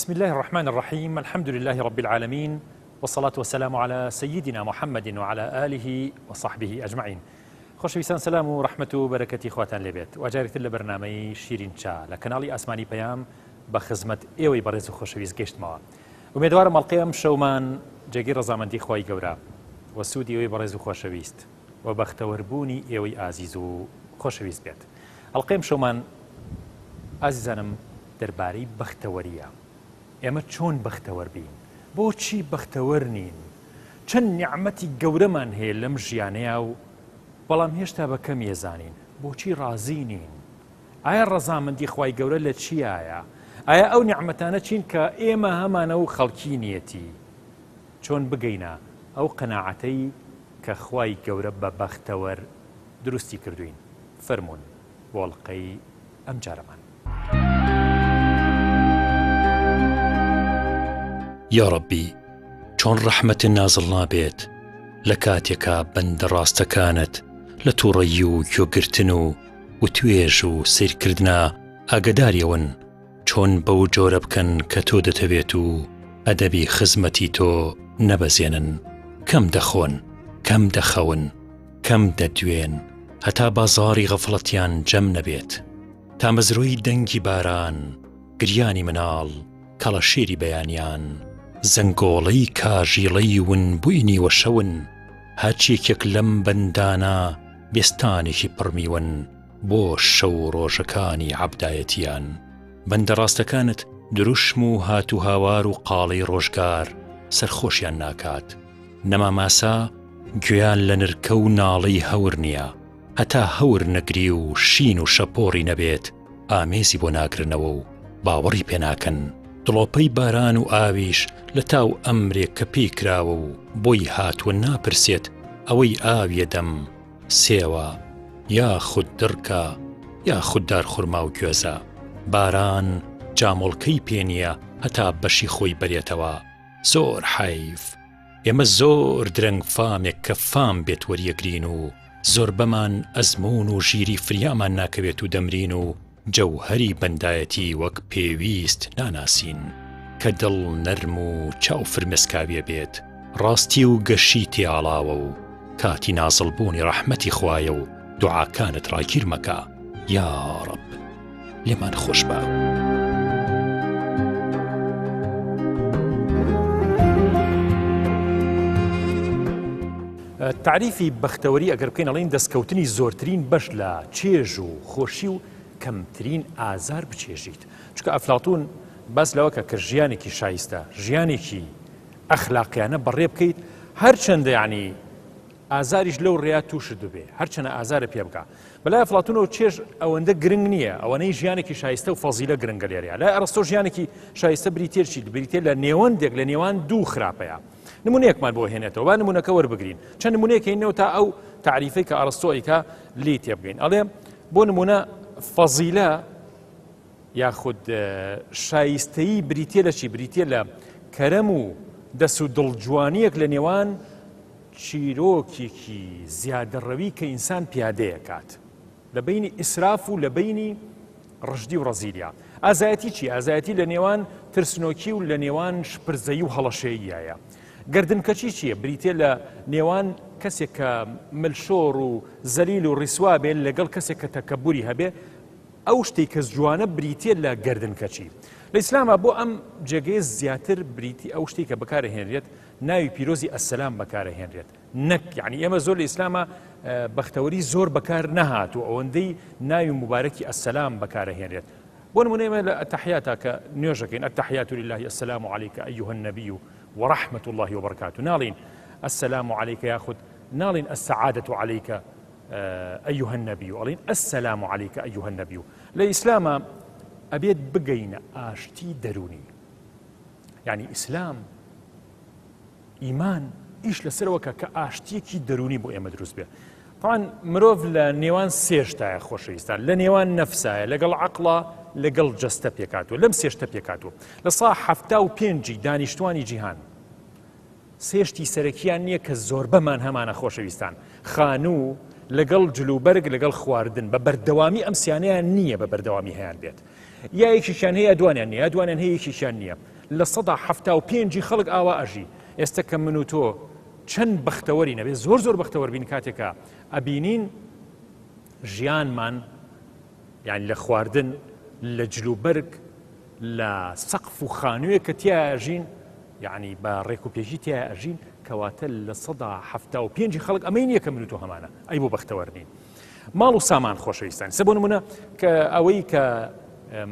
بسم الله الرحمن الرحیم الحمد لله رب العالمین والصلاة والسلام على سيدنا محمد وعلى آله وصحبه أجمعين خۆشەویستان سەلام و ڕەحمەت و بەرەکەتی خواتان لێبێت و جارێکتر لە بەرنامەی شیرین چا لە کەناڵی ئاسمانی پەیام بە خزمەت ئێوەی بەڕێز و خۆشەویست گەشتمەوە ئومێدوارم ئەڵقەی ئەم شەومان جێگەی ڕەزامەندی خوای گەورە و سوودی ئێوەی بەڕێز و خۆشەویست و بەختەوەربوونی ئێوەی ئازیز و خۆشەویست بێت. ئەڵقەی ئەم شەومان ئازیزانم دەربارەی بەختەوەرییە. ئێمە چۆن بەختەوەر بین؟ بۆچی بەختەوەر نین؟ چەند نیعمەتی گەورەمان هەیە لەم ژیانەیا و بەڵام هێشتا بە کەمی ئەزانین. بۆچی ڕازی نین؟ ئایا ڕەزامەندی خوای گەورە لە چیایە؟ ئایا ئەو نیعمەتانە چین کە ئێمە هەمانە و خەڵکی نیەتی؟ چۆن بگەینە ئەو قەناعەتەی کە خوای گەورە بە بەختەوەر دروستی کردوین؟ فەرموون بۆ ئەڵقەی ئەمجارەمان. یاڕەبی چۆن ڕەحمەتت نازڵ نابێت لە کاتێکا بەندە ڕاستەکانت لە توڕەیی و گوێگرتن و وتوێژ و سەیرکردنا ئاگەداری ئەوەن چۆن بەو جۆرە بکەن کە تۆ دەتەوێت و ئەدەبی خزمەتی تۆ نەبەزێنن کەم دەخۆن کەم دەخەون کەم دەدوێن هەتا بازاڕی غەفڵەتیان جەم نەبێت تامەزرۆی دەنگی باران گریانی مناڵ کەڵەشێری بەیانیان زەنگۆڵەی کاژیڵەی ونبووی نیوەشەون هەرچ یەکێک لەم بەندانە بێستانێکی پڕمیوەن بۆ شەو و ڕۆژەکانی عەبدایەتیان. بەندە ڕاستەکانت دروشم و هاتوهاوار و قاڵەی ڕۆژگار سەرخۆشیان ناکات. نەماماسا گوێیان لە نرکە و ناڵەی هەور نییە، هەتا هەور نەگری و شین و شەپۆڕی نەبێت ئامێزی بۆ ناگرنەوە و باوەڕی پێ ناکەن. دڵۆپەی باران و ئاویش لە تاو ئەمرێک کە پێی کراوە و بۆی هاتووە ناپرسێت ئەوەی ئاویە دەم سێوە یاخود دڕکە یاخود دارخورما و گوێزە، باران جامۆڵکەی پێ نییە هەتا بەشی خۆی بەرێتەوە، زۆر حەیف ئێمە زۆر درەنگ فامێک کە فام بێت وەریەگرین و زۆربەمان ئەزموون و ژیری فریامان ناکەوێت و دەمرین و جەوهەری بەندایەتی وەک پێویست ناناسین، کە دڵ نەرم و چاو فرمێسکاویە بێت، ڕاستی و گەشی تێ ئاڵاوە و کاتی نازڵ بوونی ڕەحمەتی خوایە و دوعاکانت ڕاگیر مەکە یاڕەب لێمان خۆش بە. تەعریفی بەختەوەری ئەگەر بکەین ئەڵێین دەستکەوتنی زۆرترین بەش لە چێژ و خۆشی و کەمترین ئازار بچێژیت چونکە ئەفلاتون باس لەوە کە کە ژیانێکی شایستە ژیانێکی ئەخلاقیانە بەڕێ بکەیت هەرچەندە یعنی ئازاریش لەو ڕێیا تووشت ببێ هەرچەنە ئازارە پێ بکە بەلای ئەفلاتونەوە چێژ ئەوەندە گرنگ نییە ئەوەنەی ژیانێکی شایستە و فەزیلە گرنگە لێرەیە لای ئەرستۆ ژیانێکی شایستە بریتێ چی بریتێ لە نێوەندێک لە نێوان دوو خراپەیە نمونەیەکمان بۆ هێنێتەوە با نمونەکە وەربگرین چەند نمونەیەک هێنەوە تا ئەو تعریفەی کە ئەرستۆ ئەیکا لێی تێبگەین ئەڵێ بۆ نمونە فەزیلە یاخود شایستەیی بریتە لە چی بریتە لە کەرەم و دەس و دڵجوانیەک لە نێوان چیرۆکێکی زیادەڕەوی کە ئینسان پیادەیەکات لە بەینی ئیسراف و لە بەینی ڕژدی و ڕەزیلیا. ئازایەتی چی؟ ئازایەتی لە نێوان ترسنۆکی و لە نێوان شپرزەیی و هەڵەشەییایە. گەردنکەچی چییە؟ بریتیە لە نێوان کەسێک کە ملشۆڕ و زەلیل و ڕیسوا بێ لەگەڵ کەسێک کە تەکەبوری هەبێ، ئەو شتەی کە جوانە بریتیە لە گەردنکەچی. لە ئیسلاما بۆ ئەم جێگەیە زیاتر بریتی ئەو شتەی کە بەکارەهێنرێت ناوی پیرۆزی السلام بەکارەهێنرێت. نەک یعنی ئێمە زۆر لە ئیسلاما بەختەوەری زۆر بەکار نەهاتوو ئەوەندەی ناوی مبارەکی السلام بەکارەهێنرێت بۆ نمونە ئێمە لە التحیاتا کە نوێژەکەین التحیات لله السلام عليك أيها النبي ورحمة الله وبركاته ناڵین السلام عليك یاخود ناڵین السعادة عليك أيها النبي ئەڵین السلام عليك أيها النبي لە ئیسلاما ئەبێت بگەینە ئاشتی دەرونی یعنی ئیسلام ئیمان ئیش لەسەرەوە کە کە ئاشتیەکی دەرونی بۆ ئێمە دروست بێ طبعا مرۆڤ لە نێوان سێشتایە خۆشەویستان لە نێوان نەفسایە لەگەڵ عقڵە لەگەڵ جەستە پێکاتوە لەم سێشتە پێکاتوە لە سا حەفتا و پێنجی دانیشتوانی جیهان سێشتی سەرەکیان نییە کە زۆربەمان هەمانە خۆشەویستان خانوو لەگەڵ جلوبەرگ لەگەڵ خواردن بە بەردەوامی ئەم سیانیان نییە بە بەردەوامی هەیان بێت یا یەکێکیان هەیە دوانیان نییە دوانیان هەیە یەکێکیان نییە. 75% ی خەڵک ئاوا ئەژی. ئێستە کە من و تۆ چەند بەختەوەرین، ئەبێ زۆر زۆر بەختەوەر بین کاتێکە ئەبینین ژیانمان یان لە خواردن، لە جلوبەرگ، لە سەقف و خانوویەک کە تیایا ئەژین، یەعنی بە ڕێکوپێکی تیایا ئەژین، کەواتە 75% ی خەڵک ئەمەی نییە کە من و تۆ هەمانە، ئەی بۆ بەختەوەر نین؟ ماڵ و سامان خۆشەویستان سە بۆ نمونە کە ئەوەی کە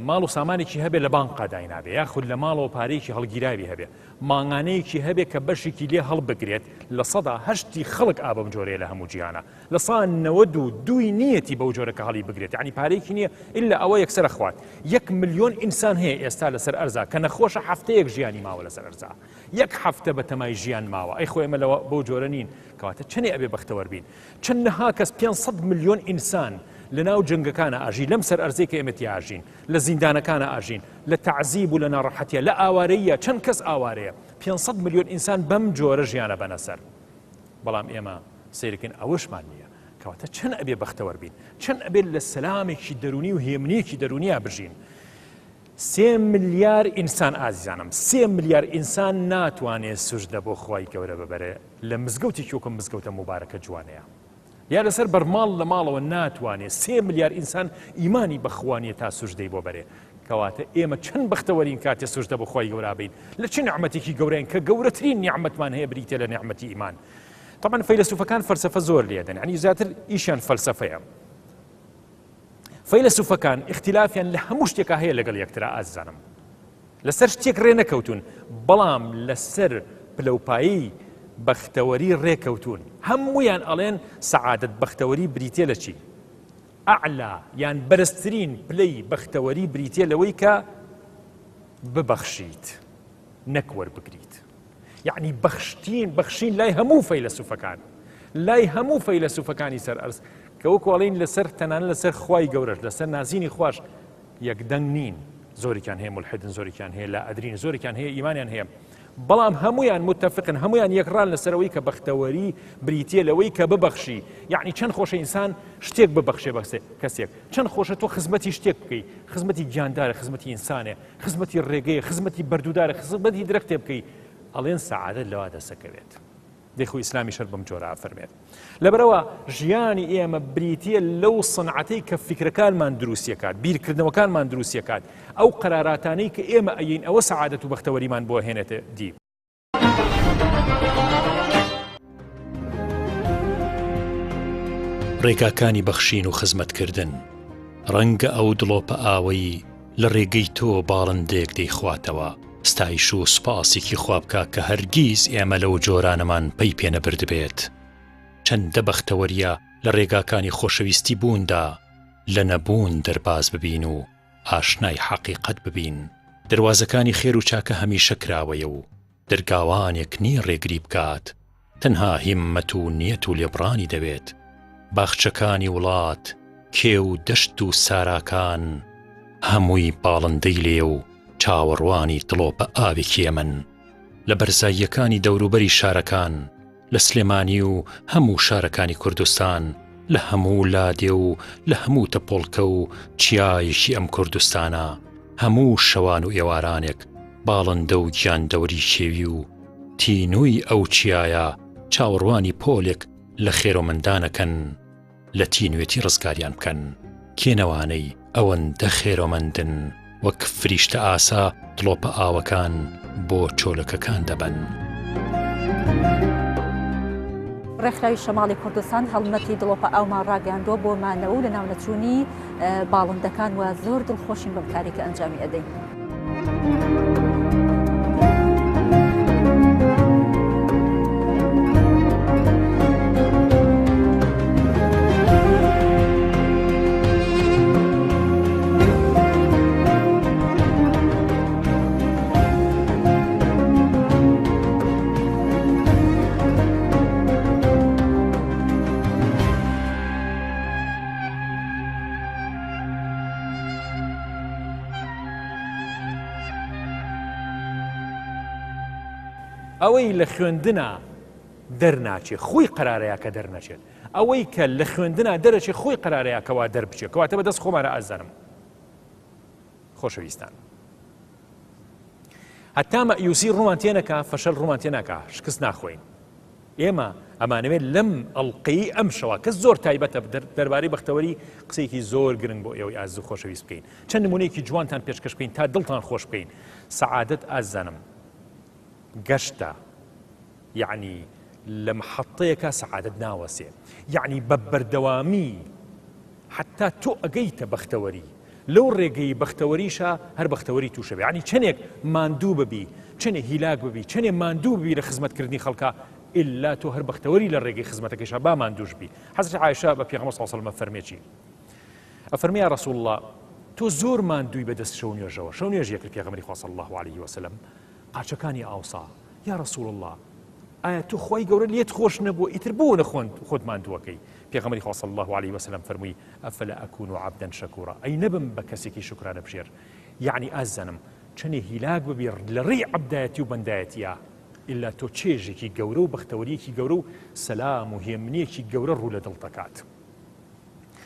ماڵ و سامانێکی هەبێ لە بانقا داینابێ یاخود لە ماڵەوە پارەیەکی هەڵگیراوی هەبێ مانگانەیەکی هەبێ کە بەشێکی لێ هەڵبگرێت 8% خەڵک ئابم جۆرەیە لە هەموو جیهانە 92% نیەتی بەو جۆرە کە هەڵی بگرێت یعنی پارەیەکی نییە ئللا ئەوە یەکسەر خوات 1 ملیۆن ئینسان هەیە ئێستا لەسەر ئەرزا کە نەخۆشە هەفتەیەک ژیانی ماوە لەسەر ئەرزا یەک هەفتە بە تەمای ژیان ماوە ئەی خۆ ئێمە لەوە بەو جۆرە نین کەواتە چەنێ ئەبێ بەختەوەر بین چەندەها کەس 500 ملیۆن ئینسان لە ناو جەنگەکانە ئاژی لەم سەر ئەرزەی کە ئێمە تیا ئاژین لە زیندانەکانە ئاژین لە تەعزیب و لە ناڕەحەتیە لە ئاوارەیە چەند کەس ئاوارەیە 500 ملیۆن ئینسان بەم جۆرە ژیانە بەنە سەر بەڵام ئێمە سەیرکەین ئەوەشمان نییە کەواتە چەند ئەبێ بەختەوەر بین چەند ئەبێت لە سەلامێکی دەرونی و هێمنیەکی دەرونیا بژین سێ ملیار ئینسان ئازیزانم سێ ملیار ئینسان ناتوانێت سوژدە بۆ خوای گەورە ببەرێ لە مزگەوتێکی وەکو مزگەوتە موبارەکە جوانەیە یا لەسەر بەرماڵ لە ماڵەوە ناتوانێت سێ ملیار ئینسان ئیمانی بەخوا نیە تا سوژدەی بۆ بەرێ کەواتە ئێمە چەند بەختەوەرین کاتێ سوژدە بۆ خوای گەورە بین لە چ نعمەتێکی گەورەین کە گەورەترین نیعمەتمان هەیە بریتە لە نیعمەتی ئیمان طبعا فەیلەسوفەکان فەلسەفە زۆر لێدەن یعنی زیاتر ئیشیان فەلسەفەیە فەیلەسوفەکان ئیختیلافیان لە هەموو شتێکا هەیە لەگەڵ یەکترا ئازیزانم لەسەر شتێک ڕێ نەکەوتون بەڵام لەسەر پلەوپایی بەختەوەری ڕێکەوتون هەمویان ئەڵێن سەعادەت بەختەوەری بریتە لە چی ئەعلا یان بەرزترین پلەی بەختەوەری بریتە لەوەی کە ببەخشیت نەک وەربگریت یەعنی بەخشتین بەخشین لای هەموو فەیلەسوفەکان لای هەموو فەیلەسوفەکانی سەر ئەرز کە وەکو ئەڵین لەسەر تەنانە لەسەر خوای گەورەش لەسەر نازینی خواش یەکدەنگ نین زۆرێکیان هەیە ملحدن زۆرێکیان هەیە لا ئەدرین زۆرێکیان هەیە ئیمانیان هەیە بەڵام هەمویان متفقن هەمویان یەکڕان لەسەرەوەی کە بەختەوەری بریتە لەوەی کە ببەخشی یعنی چەند خۆشە ئینسان شتێک ببەخشێ بەخسێ کەسێک چەند خۆشە تۆ خزمەتی شتێک بکەی خزمەتی گیاندارە خزمەتی ئینسانێ خزمەتی ڕێگەیە خزمەتی بەردودارە خزمەتی درەختێ بکەی ئەڵێن سەعادەت لەوا دەسەکەوێت دەی خۆ ئیسلامیش هەر بەم جۆرە ئەفەرمێت لەبەرەوە ژیانی ئێمە بریتە لەو سنعەتەی کە فیکرەکانمان دروستیەکات بیرکردنەوەکانمان دروستیەکات ئەو قەراراتانەی کە ئێمە ئەین ئەوە سەعادەت و بەختەوەریمان بۆ هێنێتە دی. ڕێگاکانی بەخشین و خزمەتکردن ڕەنگە ئەو دڵۆپە ئاوەی لە ڕێگەی تۆ باڵندەیەک دەیخواتەوە ستایش و سوپاسێکی خوا بکا کە هەرگیز ئێمە لەو جۆرانەمان پەی پێ نەبردبێت. چەندە بەختەوەرییە لە ڕێگاکانی خۆشەویستی بووندا لە نەبوون دەرباز ببین و ئاشنای حەقیقەت ببین. دەروازەکانی خێر و چاکە هەمیشە کراوەیە و دەرگاوانێک نییە ڕێگری بکات، تەنها هیممەت و نیەت و لێبڕانی دەوێت. باخچەکانی وڵات، کێو و دەشت و ساراکان هەمووی باڵندەی لێیە و چاوەڕوانی دڵۆپە ئاوێکی ئێمەن. لە بەرزاییەکانی دەوروبەری شارەکان، لە سلێمانی و هەموو شارەکانی کوردستان، لە هەموو لادێ و لە هەموو تەپۆڵکە و چیایەکی ئەم کوردستانە، هەموو شەوان و ئێوارانێک باڵندە و گیاندەوری کێوی و تینووی ئەو چیایە چاوەڕوانی پۆلێک لە خێرۆمەندانەکەن لە تینوێتی ڕزگاریان بکەن. کێن ئەوانەی ئەوەندە خێرۆمەندن وەک فریشتە ئاسا دڵۆپە ئاوەکان بۆ چۆلەکەکان دەبەن؟ ڕێکخراوی شەماڵی کوردستان هەڵمەتی دڵۆپە ئاومان ڕاگەیاندووە بۆ مانەوە و لەناونەچوونی باڵندەکان و زۆر دڵخۆشین بەم کارێک کە ئەنجامی ئەدەین. ئەوەی لە خوێندنا دەرناچێ خۆی قەرارەیە کە دەرنەچێت ئەوەی کە لە خوێندنا دەرەچێ خۆی قەرارەیە کەوا دەربچێت کەواتە بەدەست خۆمانە ئازانم خۆشەویستان. هەتا مەئیوسی ڕوومان تێنەکا فەشەل ڕوومان تێناکا شکست ناخۆین ئێمە ئەمانەوێت لەم ئەڵلقەی ئەم شەوە کە زۆر تایبەتە دەربارەی بەختەوەری قسەیەکی زۆر گرنگ بۆ ئێوەی ئازیز و خۆشەویست بکەین چەند نمونەیەکی جوانتان پێشکەش بکەین تا دڵتان خۆش بکەین سەعادەت ئازیزانم گەشتە یعنی لە محەتەیەکە سەعادەت ناوەسێ یعنی بە بەردەوامی حەتا تۆ ئەگەیتە بەختەوەری لەو ڕێگەی بەختەوەریشا هەر بەختەوەری تووشە بێ یعنی چەنێک ماندوو ببی چەنێ هیلاک ببی چەنێ ماندوو ببی لە خزمەتکردنی خەڵکا ئللا تۆ هەر بەختەوەری لە ڕێگەی خزمەتەکەیشا با ماندووش بی حەزرەتی عایشە بە پێغەمبەر صلی الله علیه و سلم فەرمێ چی ئەفەرمێ یا رسول الله تۆ زۆر ماندووی بەدەست شەو نوێژەوە شەو نوێژی کرد پێغەمبەری خوا صلی الله علیه وسلم قاچەکانی ئاوسا یا رسول الله ئایا تو خوای گەورە لێت خۆش نەبووە ئیتر بۆ نەخۆن خۆت ماندووەکەی پێغەمبەری خوا صلی الله علیه وسلم فەرمووی افلا اکون عبدا شکورا ئەی نەبم بە کەسێکی شوکرانە بژێر یعنی ئازیزانم چەنێ هیلاک ببی لە ڕێی عەبدایەتی و بەندایەتیە ئیلا تۆ چێژێکی گەورە و بەختەوەریەکی گەورە و سەلام و هێمنیەکی گەورە ڕوو لە دڵ دەکات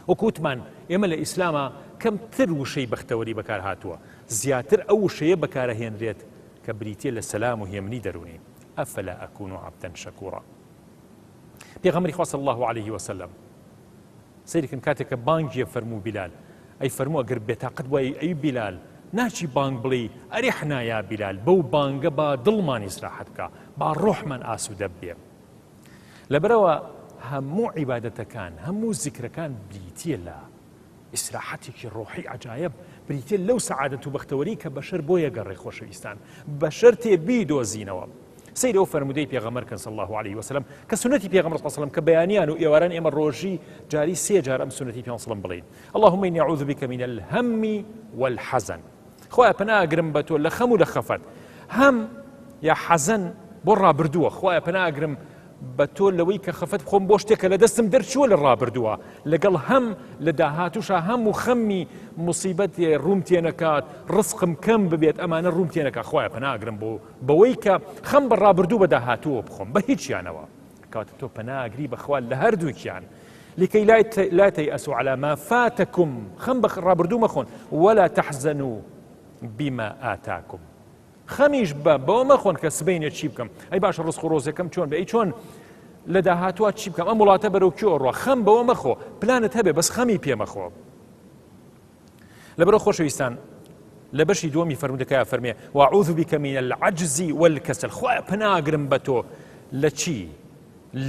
وەکو وتمان ئێمە لە ئیسلاما کەمتر وشەی بەختەوەری بەکار هاتووە زیاتر ئەو وشەیە بەکارەهێنرێت کە بریتیە لە سەلام و هێمنی دەروونی افلا اکون عبدا شکورا پێغەمبەری خوا صلی الله علیه وسلم سەیرکن کاتێک کە بانگیە فەرموو بیلال ئەی فەرموو ئەگەر بێتاقەت بووای ئەی بیلال ناچی بانگ بڵێی ئەریحنا یا بیلال بەو بانگە با دڵمان ئیسراحەت بکا با ڕۆحمان ئاسوودە بێ لەبەرەوە هەموو عیبادەتەکان هەموو زیکرەکان بریتیە لە ئیسراحەتێکی ڕۆحی عەجایەب بریتیە لەو سەعادەت و بەختەوەری کە بەشەر بۆیە گەڕێ خۆشەویستان بەشەر تێ بیدۆزینەوە سەیر ئەو فەرموودەی پێغەمبەر کەن صلی الله علیه وسلم کە سوننەتی پێغەمبەر صلی الله علیه وسلم کە بەیانیان و ئێواران ئێمە ڕۆژی جاری سێ جار ئەم سوننەتی پێغەمبەر صلی بڵێین اللهم إني أعوذ بك من الهم والحزن خوایە پەنا ئەگرم بە تۆ لە خەم و لە خەفەت هەم یا حەزەن بۆ ڕابردووە خوایە پەنا ئەگرم بە تۆ لەوەی کە خەفەت بخۆم بۆ شتێکە لە دەستم دەرچووە لە ڕابردووە لەگەڵ هەم لە داهاتوشا هەم و خەمی مصیبەت ڕووم تێنەکات ڕزقم کەم ببێت ئەمانە ڕووم تێنەکە خوایە پەناگرم بۆ بەوەی کە خەم بە ڕابردوو بە داهاتووە بخۆم بە هیچیانەوە کاتە تۆ پەناگری بەخوا لە هەردووکیان لكي لا تيأسوا على ما فاتكم خەم بە ڕابردوو مەخۆن ولا تحزنوا بما آتاكم خەمیش بە بەوە مەخۆن کە سبەینێ چی بکەم ئەی باشە ڕزق و ڕۆزەکەم چۆن بێ ئەی چۆن لە داهاتوە چی بکەم ئەم وڵاتە بەرەو کوێ ڕوە خەم بەوە مەخۆ پلانت هەبێ بەس خەمی پێ مەخۆ لەبەرە خۆشەویستان لە بەشی دووەمی فەرمودەکە فەرمێ وأعوذ بك من العجز والكسل خوایە پەناگرم بە تۆ لە چی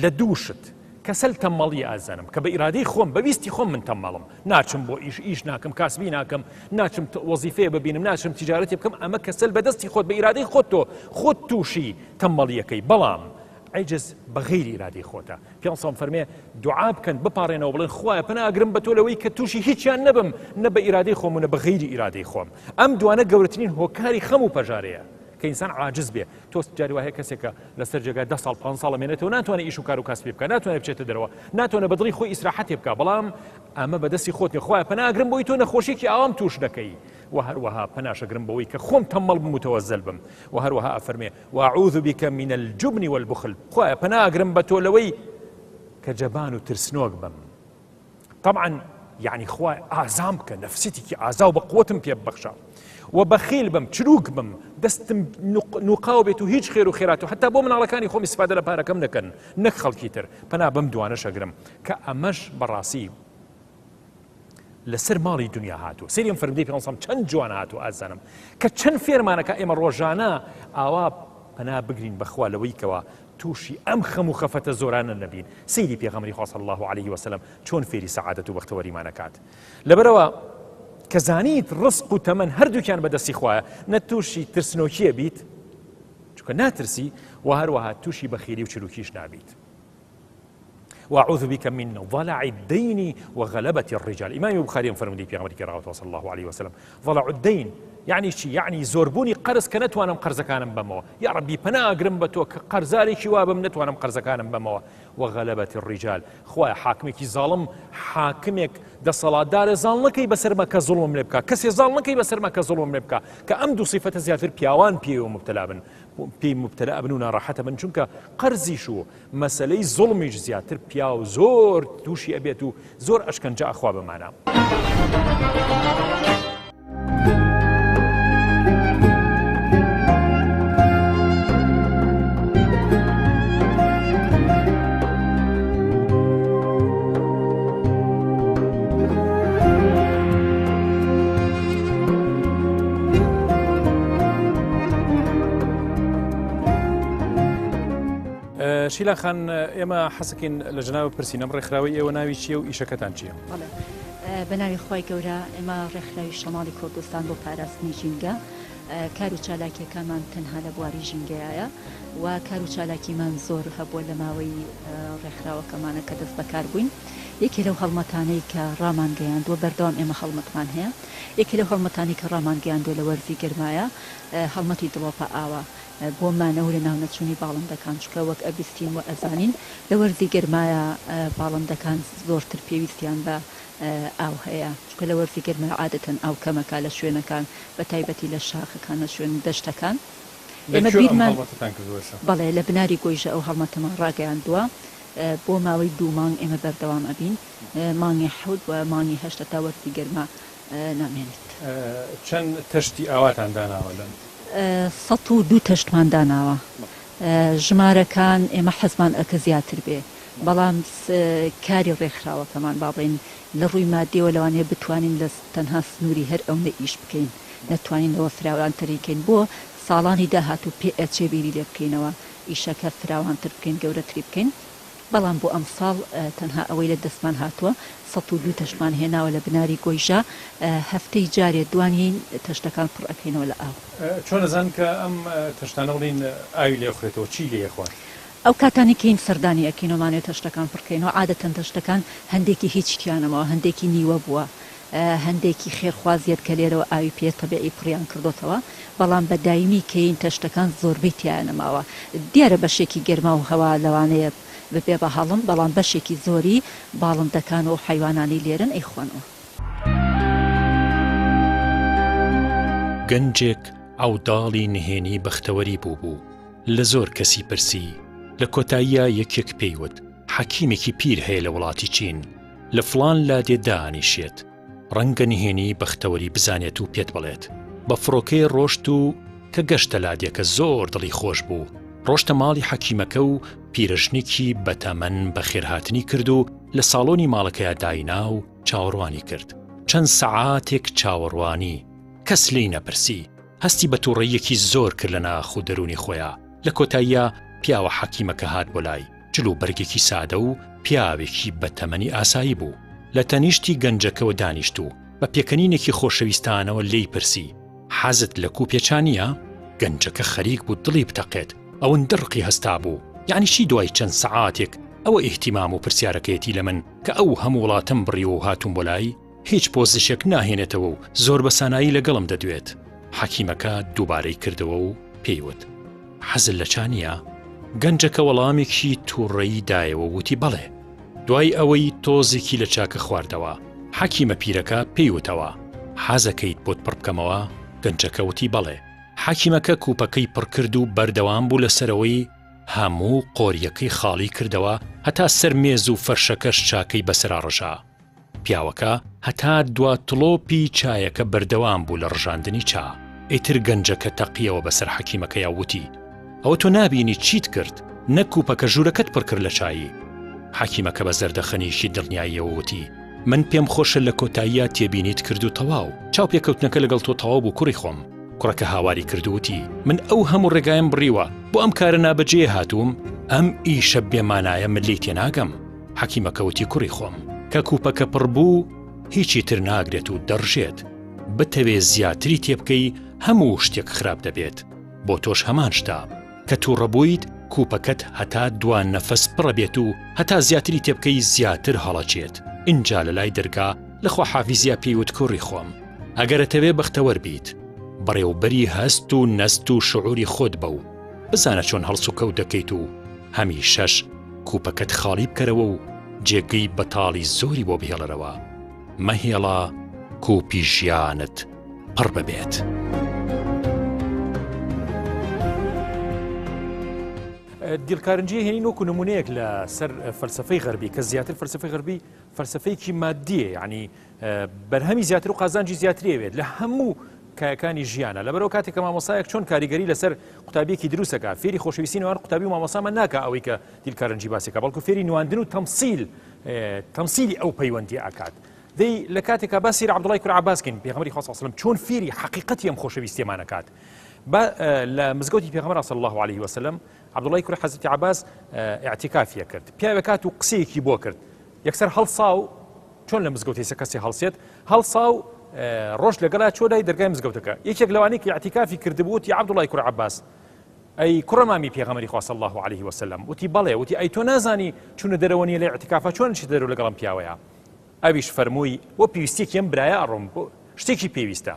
لە دووشت کەسەل تەمەڵی ئازانم کە بە ئیرادەی خۆم بە ویستی خۆم من تەمەڵم ناچم بۆ ئیش ئیش ناکەم کاسبی ناکەم ناچم وەزیفەیە ببینم ناچم تیجارەتی بکەم ئەمە کەسەل بەدەستی خۆت بە ئیرادەی خۆت تۆ خۆت تووشی تەمەڵیەکەی بەڵام عجز بە غەیری ئیرادەی خۆتە پێ فەرمێ دوعا بکەن بپارێنەوە بڵێن خوایە پەناگرم بە تۆ لەوەی کە تووشی هیچیان نەبم نە بە ئیرادەی خۆم و نە بە غەیری ئیرادەی خۆم ئەم دوانە گەورەترین هۆکاری خەم و پەژارەیە کە ئینسان عاجز بێ تۆ جاری وایە کەسێکە لەسەر جێگا ده ساڵ 5 ساڵ مێنێتەوە ناتوانێت ئیش و کار و کاسبی بکە ناتوانێت بچێتە دەرەوە ناتوانێت بە دڵی خۆی ئیسراحەتێ بکە بەڵام ئەمە بەدەستی خۆت نیە خوایە پەناگرم بۆی تۆ نەخۆشیێکی ئاوام توش نەکەی و هەروەها پەناشەگرم بەوەی کە خۆم تەمەڵ بم متەوەزەل بم و هەروەها ئەفەرمێ وأعوذ بك من الجبن والبخل خوایە پەناگرم بە تۆ لەوەی کە جەبان و ترسنۆک بم طبعا یعنی خوای ئازام بکە نەفسیتێکی ئازا و بە قوتم پێ ببەخشە و بەخیل بم چروک بم دەستم نوقاو بێت و هیچ خێر و خێرات و حتا بۆ مناڵەکانی خۆم ئیسفادە لە پارەکەم نەکەن نەک خەڵکی تر پەنا بەم دوانە شەگرم کە ئەمەش بەڕاستی لەسەر ماڵی دنیا هاتوو سەیری ئەم فەرمودەی پێ چەند جوان هاتوو ئازانم کە چەند فێرمانەکە ئێمە ڕۆژانە ئاوا پەنا بگرین بەخوا لەوەی کەوا تووشی ئەم خەم و خەفەتە زۆرانە نەبین سەیری پێغەمبەری خوا صلی الله علیه وسلم چۆن فێری سەعادەت و بەختەوەریمان ئەکات لەبەرەوە کە زانیت ڕزق و تەمەن هەردووکیان بەدەستی خوایە نە تووشی ترسنۆکیە بیت چونکە ناترسی و هەروەها تووشی بەخیلی و چروکیش نابیت وأعوذ بك من ضلع الدين وغلبة الرجال إمام بخاري فرمودي پێغەمبەری پێڕاوەتەوە صلى الله عليه وسلم ضلع الدين یعنی چی یعنی زۆربوونی قەرز کە نەتوانم قەرزەکانم بەمەوە یا ڕەبی پەناگرم بە تۆ کە قەرزارێکی وا بم نەتوانم قەرزەکانم بەمەوە وغلبة الرجال خوایە حاکمێکی زاڵم حاکمێک دەسەڵاتدارە زاڵ نەکەی بەسەرما کە زوڵمم لێ بکا کەسێ زاڵ نەکەی بەسەرما کە زوڵمم لێ بکا کە ئەم دوو سیفەتە زیاتر پیاوان پێیەوە مبتەلا بن پێی مبتەلا بن و ناڕەحەتە بن چونکە قەرزیش و مەسەلەی زوڵمیش زیاتر پیاو زۆر تووشی ئەبێت و زۆر ئەشکەنجە ئەخوا بەمانە. شیلان خان ئێمە حەزەکەین لە جەنابت پرسین ئەم ڕێکخراوەی ئێوە ناوی چییە و ئیشەکەتان چییە؟ بەڵێ بە ناوی خوای گەورە ئێمە ڕێکخراوی شەماڵی کوردستان بۆ پاراستنی ژینگە کار و چالاکیەکانمان تەنها لە بواری ژینگەیایە و کار و چالاکیمان زۆر هەبووە لە ماوەی ڕێکخراوەکەمانە کە دەست بەکار بووین یەکێ لەو هەڵمەتانەی کە ڕامانگەیاندووە بەردەوام ئێمە هەڵمەتمان هەیە یەکێ لەو هەڵمەتانەی کە ڕامانگەیاندووە لە وەرزی گەرمایە هەڵمەتی دڵۆپە ئاوە بۆ مانەوە و لەناونەچوونی باڵندەکان، چونکە وەک ئەبیستین و ئەزانین لە وەرزی گەرمایا باڵندەکان زۆرتر پێویستیان بە ئاو هەیە، چونکە لە وەرزی گەرمایا عادەتەن ئاو کەمەکا لە شوێنەکان بە تایبەتی لە شاخەکان لە شوێن دەشتەکان. لە ئێمە کوێ ئەم بیرمان هەڵمەتەتان کردووە ئێستا؟ بەڵێ لە بناری گۆیژە ئەو هەڵمەتەمان ڕاگەیاندووە، بۆ ماوەی دوو مانگ ئێمە بەردەوام ئەبین، مانگی حەوت و مانگی هەشت هەتا وەرزی گەرما نامێنێت. چەند تەشتی ئاواتان داناوە لەم؟ 102 تەشتمان داناوە. ژمارەکان ئێمە حەزمان ئەکە زیاتر بێ، بەڵام کاری ڕێکخراوەکەمان با بڵێین لە ڕووی مادیەوە لەوانەیە بتوانین لە تەنها سنووری هەر ئەونە ئیش بکەین، نەتوانین لەوە فراوانتری کەین. بۆ ساڵانی داهاتوو پێ ئەچێ بیری لێ بکەینەوە ئیشەکە فراوانتر بکەین، گەورەتری بکەین. بەڵام بۆ ئەمساڵ تەنها ئەوەی لە دەستمان هاتووە 102 تەشتمان هێناوە لە بناری گۆیژە، هەفتەی جارێ دوان یین تەشتەکان پڕ ئەکەینەوە لە ئاو. چۆن ئەزانن کە ئەم تەشتانە بڵێین ئاوی لێ ئەخورێتەوە چی لێ ئەخوات؟ ئەو کاتانەی کەین سەردانی ئەکەینەوە مانەوێ تەشتەکان پڕ کەینەوە عادەتەن تەشتەکان هەندێکی هیچ تیا نەماوە هەندێکی نیوە بووە هەندێکی خێرخوازیەت کە لێرەوە ئاوی پێ تەبیعی پڕیان کردۆتەوە بەڵام بە دایمی کەین تەشتەکان زۆربەی تیایا نەماوە دیارە بەشێکی گەرما و هەوا لەوانەیە ببێ بە هەڵم بەڵام بەشێکی زۆری باڵندەکان و ئەو حەیوانانەی لێرەن ئەیخۆنەوە. گەنجێک عەوداڵی نهێنی بەختەوەری بووبوو، لە زۆر کەسی پرسی، لە کۆتاییا یەکێک پێی وت، حەکیمێکی پیر هەیە لە وڵاتی چین، لە فڵان لادێ دائەنیشێت، ڕەنگە نهێنیی بەختەوەری بزانێت و پێت بڵێت. بە فڕۆکەی ڕۆشت و کە گەشتە لادێکە زۆر دڵی خۆش بوو، ڕۆشتە ماڵی حەکیمەکە و پیرەژنێکی بەتەمەن بەخێرهاتنی کرد و لە ساڵۆنی ماڵەکەیا داینا و چاوەڕوانی کرد. چەند سەعاتێک چاوەڕوانی، کەس لێی نەپرسی. هەستی بە تووڕەییەکی زۆر کرد لە ناخ و دەروونی خۆیا. لە کۆتاییا پیاوە حەکیمەکە هات بۆ لای. جل و بەرگێکی سادە و پیاوێکی بە تەمەنی ئاسایی بوو. لە تەنیشتی گەنجەکەوە دانیشت و بە پێکەنینێکی خۆشەویستانەوە لێی پرسی، حەزت لە کوپێ چا نییە؟ گەنجەکە خەریک بوو دڵی بتەقێت، ئەوەندە ڕقی هەستابوو، یەعنی چی دوای چەند سەعاتێک ئەوە ئیهتیمام و پرسیارەکەیەتی لە من کە ئەو هەموو وڵاتەم بڕیوە و هاتووم بۆ لای؟ هیچ پۆزشێک ناهێنێتەوە و زۆر بە سانایی لەگەڵم دەدوێت. حەکیمەکە دووبارەی کردەوە و پێی وت، حەزت لە چا نییە؟ گەنجەکە وەڵامێکی تووڕەیی دایەوە و وتی بەڵێ. دوای ئەوەی تۆزێکی لە چاکە خواردەوە، حەکیمە پیرەکە پێی وتەوە، حەزەکەیت بۆت پڕ بکەمەوە؟ گەنجەکە وتی بەڵێ. حەکیمەکە کوپەکەی پڕ کرد و بەردەوام بوو لەسەر ئەوەی هەموو قۆرییەکەی خاڵی کردەوە هەتا سەر مێز و فەرشەکەش چاکەی بەسەرا ڕژا. پیاوەکە هەتا دوا تڵۆپی چایەکە بەردەوام بوو لە ڕژاندنی چا. ئیتر گەنجەکە تەقیەوە بەسەر حەکیمەکەیا وتی، ئەوە تۆ نابینی چیت کرد، نەک کوپەکە ژوورەکەت پڕ کرد لە چایی. حەکیمەکە بە زەردەخەنەیەکی دڵنیاییەوە وتی، من پێم خۆشە لە کۆتاییا تێبینیت کرد و تەواو، چاوپێکەوتنەکە لەگەڵ تۆ تەواو بوو کوڕی خۆم. کوڕەکە هاواری کرد و وتی، من ئەو هەموو ڕێگایەم بڕیوە، بۆ ئەم کارە نابەجێیە هاتووم؟ ئەم ئیشە بێمانایە من لێی تێناگەم. حەکیمەکە وتی کوڕی خۆم کە کوپەکە پڕ بوو هیچی تر ناگرێت و دەڕژێت، بتەوێ زیاتری تێبکەی هەموو شتێک خراپ دەبێت، بۆ تۆش هەمان شتە، کە توڕە بوویت کوپەکەت هەتا دوا نەفەس پڕە بێت و هەتا زیاتری تێبکەی زیاتر هەڵەچێت، ئینجا لە لای دەرگا لە خواحافیزیا پێی وت کوڕی خۆم ئەگەر ئەتەوێ بەختەوەر بیت بەڕێوبەری هەست و نەست و شعوری خۆت بە و بزانە چۆن هەڵسوکەوت دەکەیت و هەمیشەش کوپەکەت خاڵی بکەرەوە و جێگەی بەتاڵی زۆری بۆ بهێڵەرەوە، مەهێڵە کوپی ژیانت پڕ ببێت. دیل کارنجی هێنین وەکو نمونەیەک لە سەر فەلسفەی غەربی کە زیاتر فەلسفەی غەربی فەلسفەیەکی مادیە یعنی بەرهەمی زیاتر و قازانجی زیاتری ئەوێت لە هەموو کایەکانی ژیانە لەبەرەوە کاتێک کە مامۆسایەک چۆن کاریگەری لەسەر قوتابیەکی دروستەکە فێری خۆشەویستی نێوان قوتابی و مامۆسامان ناکە ئەوەی کە دیل کارنجی باسێکە بەڵکو فێری نواندن و تەمسیل تەمسیلی ئەو پەیوەندی ئاکات دەی لە کاتێکا باسی عەبدوڵای کوڕ عەباس کەین پێغەمبەری خوا صلی الله علیه و سلم چۆن فێری حەقیقەتی ئەم خۆشەویستیەمان ئەکات با لە مزگەوتی پێغەمبەر صلی الله علیه و سلم. عەبدوڵای کوڕی حەزرەتی عەباس ئیعتیکافی کرد پیاوێک هات و قسەیەکی بۆ کرد یەکسەر هەڵسا و چۆن لە مزگەوتی سە کەسی هەڵسێت هەڵسا و ڕۆژ لەگەڵا چۆ لای دەرگای مزگەوتەکە یەکێک لەوانەی کە ئیعتیکافی کردبوو وتی عەبدوڵای کوڕی عەباس ئەی کوڕە مامی پێغەمبەری خوا صلی الله علیه وسلم وتی بەڵێ وتی ئەی تۆ نازانی چونە دەرەوە نیە لە ئیعتیکافا چۆن چیتە دەرەوە لەگەڵم پیاوەیە ئەویش فەرمووی بۆ پێویستیەکی ئەم برایە ئەڕۆم بۆ شتێکی پێویستە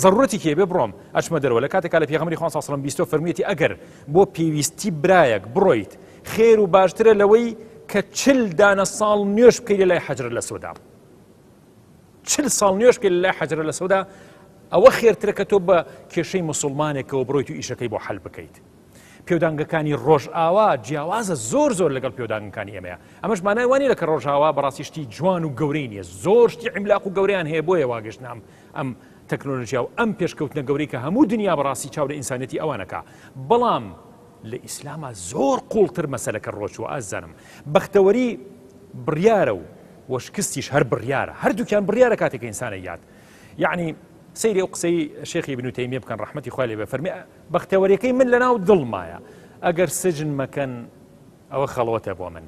زەڕورەتێکی هەبێ بڕۆم ئەچمە دەرەوە لە کاتێکا لە پێغەمبەری خوا صلی الله علیه وسلم بیستۆ فەرموویەتی ئەگەر بۆ پێویستی برایەک بڕۆیت خێر و باشترە لەوەی کە چل دانە ساڵ نوێژ بکەی لە لای حەجرە لە سۆدا چل ساڵ نوێژ بکەی لە لای حەجرە لە سۆدا ئەوە خێرترە کە تۆ بە کێشەی مسلمانێکەوە بڕۆیت و ئیشەکەی بۆ حەل بکەیت. پێودانگەکانی ڕۆژئاوا جیاوازە زۆر زۆر لەگەڵ پێودانگەکانی ئێمەیە ئەمەش مانای وانی لە کە ڕۆژاوا بەڕاستی شتی جوان و گەورەی نییە زۆر شتی عیملاق و گەورەیان هەیە بۆیە واگەشتن ئەم ئەم تەکنۆلۆژیا و ئەم پێشکەوتنە گەورەی کە هەموو دنیا بەڕاستی چاو لە ئینسانەتی ئەوانەکە بەڵام لە ئیسلاما زۆر قوڵتر مەسەلەکە ڕۆچوە ئازانم بەختەوەری بڕیارە و وە شکستیش هەر بڕیارە هەردووکیان بڕیارە کاتێک ئینسانە یاد یعنی سەیری ئەو قسەی شێخی ابن تەیمیە بکەن ڕەحمەتی خوای لێ بێ فەرمی بەختەوەریەکەی من لەناو دڵمایە ئەگەر سجن مەکەن ئەوە خەڵوەتە بۆ من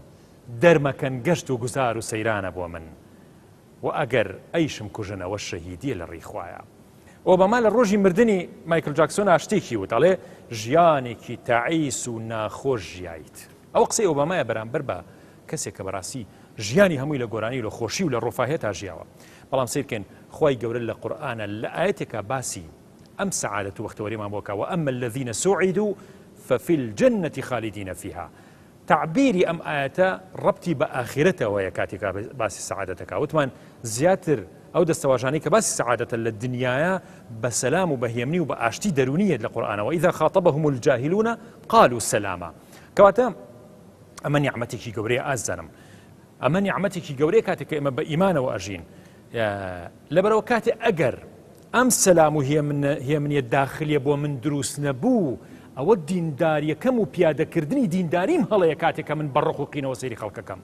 دەرمەکەن گەشت و گوزار و سەیرانە بۆ من و ئەگەر ئەیشم کوژن ئەوە شەهیدیە لە ڕێی خوایە. ئۆباما لە ڕۆژی مردنی مایکل جاکسۆن شتێکی وت ئەڵێ ژیانێکی تەعیس و ناخۆش ژیایت. ئەوە قسەی ئۆبامایە بەرامبەر بە کەسێک کە بەڕاستی ژیانی هەمووی لە گۆرانی و لە خۆشی و لە ڕۆفاهێتا ژیاوە. بەڵام سەیرکەن خوای گەورە لە قورئانە لە ئایەتێکا باسی ئەم سەعادەت و بەختەوەریمان بۆ کا وأما الذین سعدوا ففی الجنة خالدین فیها تەعبیری ئەم ئایەتە ڕەبتی بە ئاخیرەتەوە هەیە کاتێک باسی سەعادەتەکە وتمان زیاتر ئەو دەستەواژانەی کە باسی سەعادەتە لە دنیاە بە سەلام و بە هێمنی و بە ئاشتی دەرونیەت لە قورئانەوە إذا خاطبهم الجاهلون قالوا سلاما کەواتە ئەمە نیعمەتێکی گەورەیە ئازانم ئەمە نیعمەتێکی گەورەیە کاتێک کە ئێمە بە ئیمانەوە ئەژین لەبەرەوە کاتێ ئەگەر ئەم سەلام و هێمنیە داخلیە بۆ من دروست نەبوو، ئەوە دینداریەکەم و پیادەکردنی دینداریم هەڵەیە کاتێک کە من بە ڕق و قینەوە سەیری خەڵکەکەم.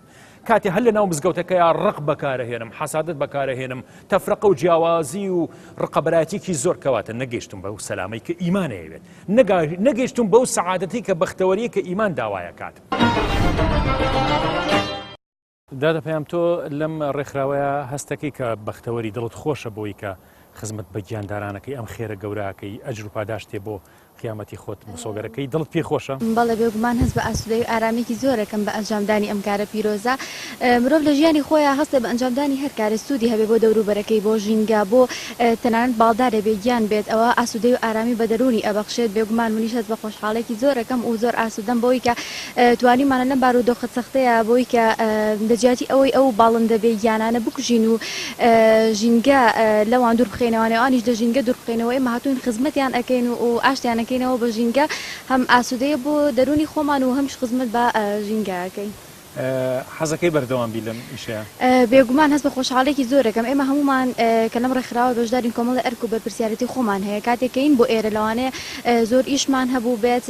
کاتێ هەر لە ناو مزگەوتەکەیا ڕق بەکارەهێنم، حەسادەت بەکارەهێنم، تەفرەقە و جیاوازی و ڕقەبەرایەتیەکی زۆر کەواتە نەگەیشتم بەو سەلامەی کە ئیمان ئەیەوێت، نەگەیشتم بەو سەعادەتەی کە بەختەوەریە کە ئیمان داوایەکات. دادە پەیام تۆ لەم ڕێکخراوەیە هەستەکەی کە بەختەوەری دڵت خۆشە بۆی کە خزمەت بە گیاندارانەکەی ئەم خێرە گەوراکەی ئەجر و پاداشتێ بۆ قیامەتی خۆت مسۆگەرەکەی دڵت پێی خۆشە؟ بەڵێ بێگومان هەست بە ئاسوودەیی و ئارامییەکی زۆر ئەکەم بە ئەنجامدانی ئەم کارە پیرۆزە. مرۆڤ لە ژیانی خۆیا هەستێ بە ئەنجامدانی هەر کارێ سوودی هەبێ بۆ دەوروبەرەکەی، بۆ ژینگە، بۆ تەنانەت باڵدارێ بێ گیان بێت ئەوە ئاسوودەیی و ئارامی بە دەروونی ئەبەخشێت. بێگومان منیش هەست بە خۆشحاڵییەکی زۆر ئەکەم و زۆر ئاسوودەم بەوەی کە توانیومانە لەم بارودۆخە سەختەیا بۆی کە لە جیاتی ئەوەی ئەو باڵندە بێ گیانانە بکوژین و ژینگە لەوان دوور بخەینەوە ئەوانیش لە ژینگە دوور بخەینەوە ئێمە هاتووین خزمەتیان ئەکەین و ئاشتیان ئەکەینەوە بە ژینگە هەم ئاسوودەیە بۆ دەروونی خۆمان و هەمیش خزمەت بە ژینگە ئەکەین. حەزەکەی بەردەوام بی لەم ئیشەیا؟ بێگومان هەست بە خۆشحاڵیەکی زۆر ئەکەم، ئێمە هەموومان کە لەم ڕێکخراوە بەشدارین کۆمەڵێ ئەرک و بەرپرسیارێتی خۆمان هەیە، کاتێک کە یین بۆ ئێرە لەوانەیە زۆر ئیشمان هەبووبێت،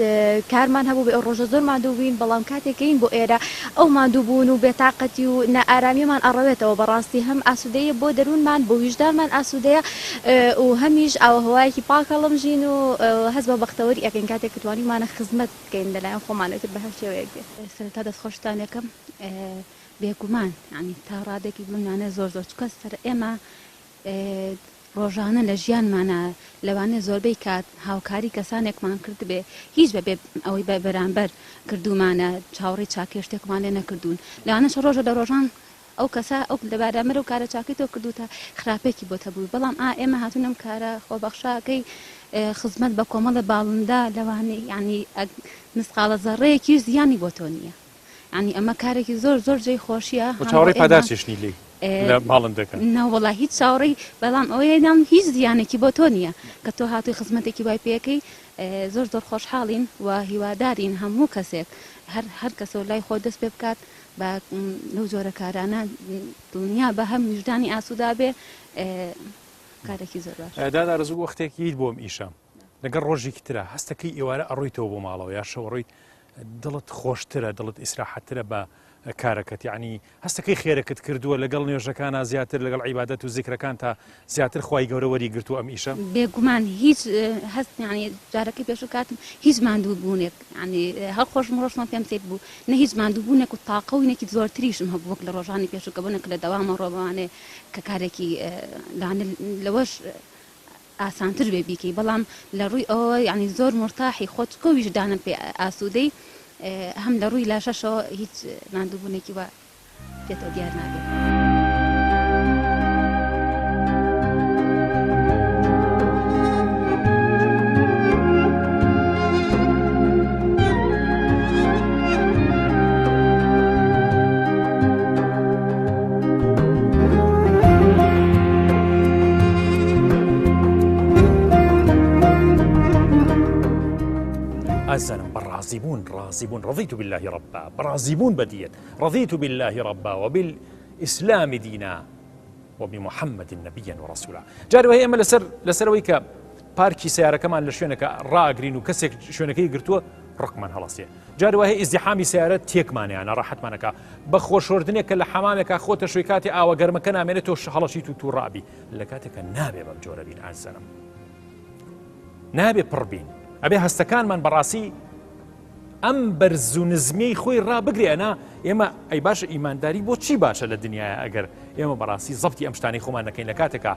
کارمان هەبووبێ ئەو ڕۆژە زۆر ماندوو بووین، بەڵام کاتێک کە یین بۆ ئێرە ئەو ماندووبوون و بێتاقەتی و نائارامیەمان ئەڕەوێتەوە، بەڕاستی هەم ئاسوودەییە بۆ دەروونمان، بۆ ویژدانمان ئاسوودەیە و هەمیش ئاووهەوایەکی پاک هەڵەمژین و هەست بە بەختەوەری ئەکەین کاتێک کە توانیومانە خزمەت بکەین لەلایەن خۆمانەوە ئیتر بە هەر شێوەیەک بێت. سەرەتا دەستخۆشتان ئەکەم بێگومان یانی تا ڕادەیەکی بڵێم لەوانەیە زۆر زۆر چونکە سەر ئێمە ڕۆژانە لە ژیانمانا لەوانەیە زۆربەی کات هاوکاری کەسانێکمان کردبێ هیچ بەبێ ئەوەی بە بەرامبەر کردوومانە چاوەڕێی چاکەی شتێکمان لێ نەکردوون لەوانەشە ڕۆژە لە ڕۆژان ئەو کەسە ئەو لە بەرامبەر ئەو کارە چاکەی تۆ کردووتە خراپێکی بۆت هەبوو بەڵام ئا ئێمە هاتوون ئەم کارە خۆبەخشەکەی خزمەت بە کۆمەڵە باڵندە لەوانەیە یانی مسقاڵە زەڕەیەکیش زیانی بۆ تۆ نییە یانی ئەمە کارێکی زۆر زۆر جێی خۆشیە و چاوەڕێی پاداشتیش نی لێی لە باڵندەکە نەوەڵا هیچ چاوەڕێی بەڵام ئەوەیە نام هیچ زیانێکی بۆ تۆ نییە کە تۆ هاتووی خزمەتێکی وای پێەکەی زۆر زۆر خۆشحاڵین و هیوادارین هەموو کەسێک هەر هەر کەسەوە لای خۆی دەست پێ بکات بە لەو جۆرە کارانە دڵنیا بە هەم ویژدانی ئاسوودا بێ کارێکی زۆر باش. داد ئارەزوو وەختێک ییت بۆ ئەم ئیشە لەگەڵ ڕۆژێکی ترا هەستەکەی ئێوارە ئەڕۆیتەوە بۆ ماڵەوە یا شەو ئەڕۆیت. دڵت خۆشترە دڵت ئیسراحەتترە بە کارەکەت یعنی هەستەکەی خێرەکت کردووە لەگەڵ نوێژەکانا زیاتر لەگەڵ عیبادەت و زیکرەکان تا زیاتر خوای گەورە وەری گرتووە ئەم ئیشە؟ بێگومان هیچ هەست یعنی جارەکەی پێشوو کاتم هیچ ماندوو بوونێک یعنی هەر خۆشم ڕۆشتمە پێم سەیر بوو نە هیچ ماندوو بوونێک و تاقە و ینێکی زۆرتریشم هەبوو وەک لە ڕۆژانی پێشوو کە بۆنە کە لە دەوامە ڕۆمەوانێ کە کارێکی لەوانە لەوەش ئاسانتر بێ بیکەی بەڵام لە ڕووی ئەوەوە یانی زۆر مورتاحی خۆت کۆ ویژدانت پێ ئاسوودەی هەم لە ڕووی لاشەشەوە هیچ ماندووبوونێکی وا پێتەوە دیار نابێت. ئازیزانم بە ڕازیبوون ڕازیبوون ڕضیت بالله ربا بە ڕازیبوون بە دیەت رضیت بالله ربا وبالإسلام دینا وبمحمد نبیا ورسولا جاری وهەیە ئێمە لەسەر لەسەرەوەی کە پارکی سیارەکەمان لە شوێنەکە ڕاگرین و کەسێک شوێنەکەی گرتووە ڕقمان هەڵەسێ جاری وایە ئیزدیحامی سیارە تێکمانەیە ناڕەحەتمانەکە بە خۆشۆردنێک کە لە حەمامێکا خۆتە شوی کاتی ئاوە گەرمەکە نامێنێت تۆ هەڵەشیت و تووڕابی لە کاتێکە نابێ بەم جۆرە بین ئازیزانم نابێ پڕ بین ئەبێ هەستەکانمان بەڕاستی ئەم بەرز و نزمیەی خۆی ڕابگرێ ئەنا ئێمە ئەی باشە ئیمانداری بۆ چی باشە لە دنیاە ئەگەر ئێمە بەڕاستی زەبتی ئەم شتانەی خۆمان نەکەین لە کاتێکا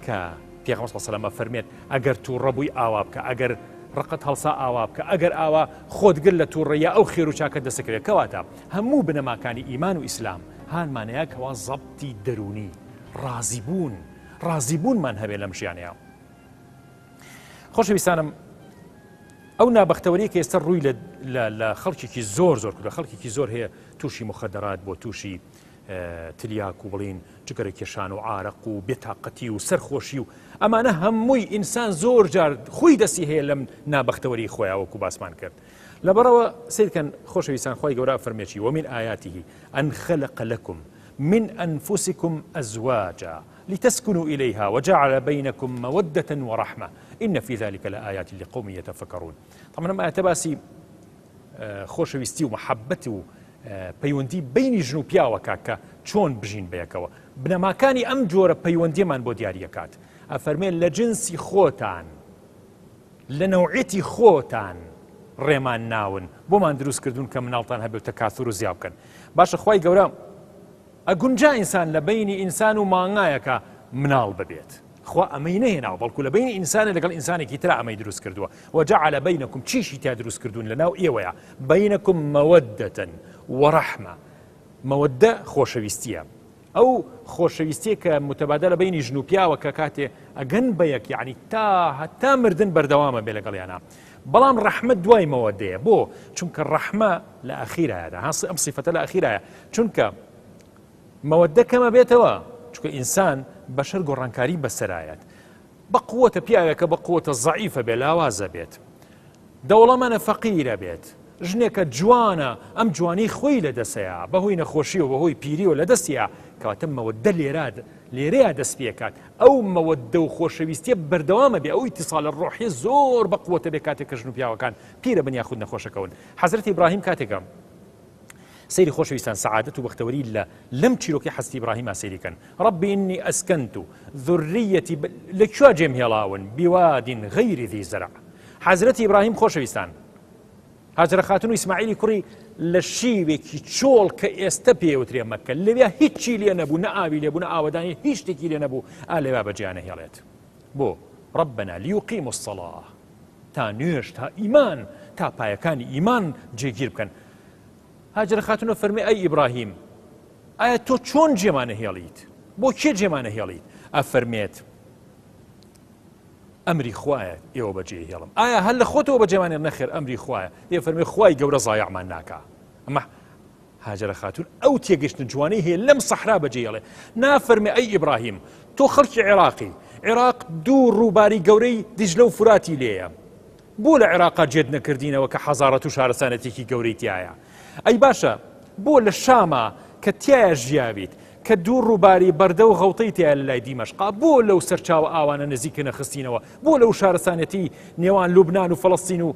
کە پێغەمبەر صلی الله علیه و فەرمێت ئەگەر تووڕە بووی ئاوا بکە ئەگەر ڕقت هەڵسا ئاوا بکە ئەگەر ئاوا خۆت گر لە تووڕەیە ئەو خێر و چاکە دەسەکەوێت کەواتە هەموو بنەماکانی ئیمان و ئیسلام هانمانەیە کەوا زەبتی دەروونی ڕازیبوون ڕازیبوونمان هەبێ لەم ژیانەیە خۆشەویستانم ئەو نابەختەوەری کە ئێستا ڕووی لە خەڵکێکی زۆر زۆر کردە خەڵکێکی زۆر هەیە تووشی مخدرات بۆ تووشی تلیاک و بڵین جگەرە کێشان و عارەق و بێتاقەتی و سەرخۆشی و ئەمانە هەمووی ئینسان زۆر جار خۆی دەستی هەیە لەم نابەختەوەری خۆیان وەکو باسمان کرد لەبەرەوە سیرکەن خۆشەویستان خی گەورە فەرمێکی ومن آياته أن خلق لكم من أنفسكم أزواجا لتسكنوا إليها وجعل بينكم مودة ورحمة إن في ذلك لآيات لقوم يتفكرون طبعا ئەم ئاەتە باسی خۆشەویستی و محەبەت و پەیوەندی بینی ژن و پیاوەکە کە چۆن بژین بەیەکەوە بنەماکانی ئەم جۆرە پەیوەندیمان بۆ دیاریەکات ئەفەرمێ لە جنسی خۆتان لە نەوعێتی خۆتان ڕێمان ناون بۆمان دروست کردوون کە مناڵتان هەبێت تەکاثور و زیا بکەن باشە خوای گەورە ئەگونجا ئینسان لە بەینی ئینسان و مانگایەکا مناڵ ببێت خوا ئەمەی نەهێناوە بەڵکو لە بەینی ئینسانە لەگەڵ ئینسانێکی ترا ئەمەی دروست کردووە وجعل بینکم چیشی تیا دروست کردوون لە ناو ئێوەیە بینکم مەوەدەتەن وەڕەحمە مەوەدە خۆشەویستیە ئەو خۆشەویستیە کە متەبادە لە بینی ژن و پیاوە کە کاتێ ئەگەن بە یەک یعنی تا هەتا مردن بەردەوامە بێ لەگەڵیانە بەڵام ڕەحمە دوای مەوەدەیە بۆ چونکە ڕەحمە لە ئەخیرایە ئەم سیفەتە لە ئەخیرایە چونکە مەوەدە کەمە بێتەوە چونکە ئینسان بەشەر گۆڕانکاری بەسەرایەت بە قوتە پیاوێکە بە قوتە زەعیفە بێ لاوازە بێت دەوڵەمەنە فەقیرە بێت ژنێکە جوانە ئەم جوانی خۆی لە دەسەیە بەهۆی نەخۆشی و بەهۆی پیریەوە لە دەستیە کەواتە مەوەدە لێراد لێرەیە دەست پێکات ئەو مەوەدە و خۆشەویستیە بەردەوامە بێ ئەو ئیتیساڵە ڕۆحیە زۆر بە قوتە بێ کاتێک کە ژن و پیاوەکان پیرە بن یاخود نەخۆشەکەون حەزرەتی ئیبراهیم کاتێکە سەیری خۆشەویستان سەعادەت و بەختەوەری لە لەم چیرۆکی حەزرەتی ئیبراهیما سەیری کەن رب إني أسكنت ذريتي لە کوێ جێم هێڵاون بواد غير ذي زرع حەزرەتی ئیبراهیم خۆشەویستان هاجرە خاتون و ئیسماعیلی کوڕی لە شیوێکی چۆڵ کە ئێستە پێوترێ مەکە لەوێ هیچی لێ نەبوو نە ئاوی لێبوو نە ئاوەدانی هیچ شتێکی لێ نەبوو ئا لەوێ بەجیانە هێڵێت بۆ ربنا ليقيموا الصلاة تا نوێژ تا ئیمان تا پایەکانی ئیمان جێگیر بکەن هاجرە خاتونە فەرمی ئەی ئیبراهیم ئایا تۆ چۆن جێمانە هێڵیت بۆ کێ جێمانە هێڵیت ئەفەرمێت ئەمری خوایە ئێوە بەجێ هێڵم ئایا هەر لە خۆتەوە بەجێمانێ نەخێر ئەمری خوایە ئێ فەرمی خوای گەورە زایعمان ناکا ئەمە هاجەرە خاتوون ئەو تێگەشتنە جوانەی هەیە لەم سەحرا بەجێ ئەڵێ نافەرمێ ئەی ئیبراهیم تۆ خەڵکی عێراقی عێراق دوو ڕووباری گەورەی دیجلە و فوراتی لێیە بۆ لە عێراقا جێت نەکردینەوە کە حەزارەت و شارستانەتێکی گەورەی تایە ئەی باشە بۆ لە شاما کە تایە ژیاویت کە دوو ڕووباری بەردە و غەوتەی تیا لە لای دیمەشقا بۆ لەو سەرچاوە ئاوانە نزیکە نەخستینەوە بۆ لەو شارستانەتی نێوان لوبناان و فەڵستین و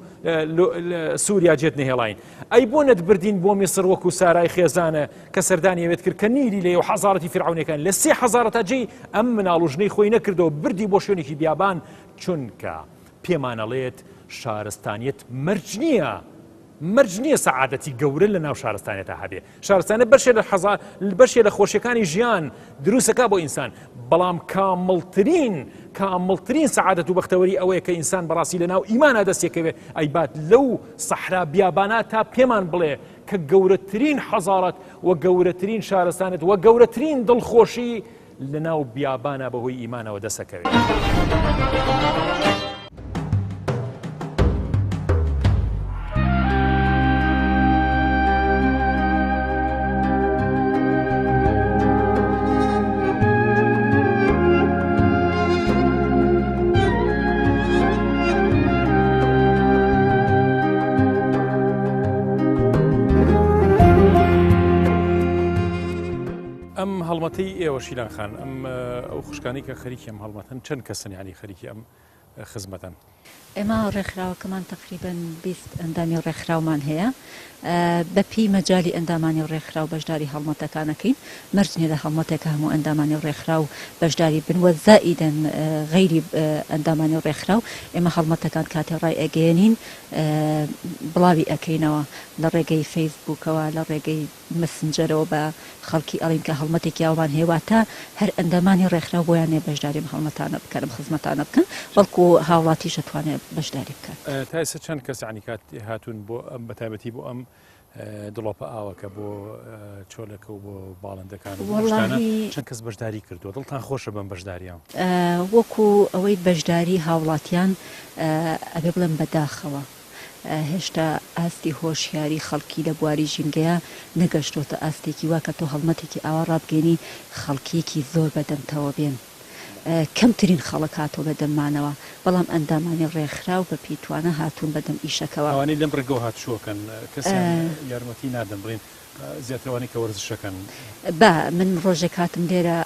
سووریا جێت نهێڵین ئەی بۆ نەتبردین بۆ میسر وەکو سارای خێزانە کە سەردانی ئەوێت کرد کە نیلی لێ و حەزارەتی فرعونەکان لە سێ حەزارەتا جێی ئەم مناڵ و ژنەی خۆی نەکردەوە بردی بۆ شوێنێکی بیابان چونکە پێمانەڵێت شارستانیەت مەرج نییە مەرج نییە سەعادەتی گەورە لە ناو شارستانێتا هەبێ شارستانە بەشێ لە حەزا بەشێ لە خۆشیەکانی ژیان دروستەکە بۆ ئینسان بەڵام کامڵترین کامڵترین سەعادەت و بەختەوەری ئەوەیە کە ئینسان بەڕاستی لە ناو ئیمانە دەستێکەوێ ئەیبات لەو سەحرا بیابانە تا پێمان بڵێ کە گەورەترین حەزارەت و گەورەترین شارستانێت و گەورەترین دڵخۆشی لە ناو بیابانە بەهۆی ئیمانەوە دەسەکەوێت. ئەم هەڵمەتەی ئێوە شیلان خان ئەم ئەو خوشکانی کە خەریکی ئەم هەڵمەتەن چەند کەسن یانی خەریکی ئەم خزمەتەن؟ ئێمە ڕێکخراوەکەمان تەقریبەن 20 ئەندامی ڕێکخراومان هەیە بە پێی مەجالی ئەندامانی ڕێکخراو بەشداری هەڵمەتەکان ئەکەین مەرج نیە لە هەڵمەتێکا هەموو ئەندامانی ڕێکخراو بەشداری بن وە زائیدەن غەیری ئەندامانی ڕێکخراو ئێمە هەڵمەتەکان کاتێ ڕای ئەگەیەنین بڵاوی ئەکەینەوە لە ڕێگەی فەیسبووکەوە لە ڕێگەی مەسنجەرەوە بە خەڵکی ئەڵێین کە هەڵمەتێکی ئاوامان هەیە واتە هەر ئەندامانی ڕێکخراو بۆیان نیە بەشداری ئەم هەڵمەتانە بکەن ئەم خزمەتانە بکەن بەڵکو هاوڵاتیش ئەتوانێت بەشداری بکات. تا ئێستا چەند کەس یانی کات هاتوون بۆ ئەم بەتایبەتی بۆ ئەم دڵۆپە ئاوەکە بۆ چۆلەکە و بۆ باڵندەکان و بۆ شتانە چەند کەس بەشداری کردووە دڵتان خۆشە بەم بەشداریە؟ وەکو ئەوەی بەشداری هاوڵاتیان ئەبێ بڵێم بەداخەوە هێشتا ئاستی هۆشیاری خەڵکی لە بواری ژینگەیا نەگەشتۆتە ئاستێکی وا کە تۆ هەڵمەتێکی ئاوا ڕابگەینی خەڵکیەکی زۆر بەدەمتەوە بێن. کەمترین خەڵک هاتووە بە دەممانەوە، بەڵام ئەندامانی ڕێکخراو بە پێی توانا هاتوون بە دەم ئیشەکەوە. ئەوانەی لەم ڕێگەوە هاتوچۆکەن کەسیان یارمەتی نادەن بڵێن زیاتر ئەوانەی کە وەرزشەکەن. با من ڕۆژێک هاتم لێرە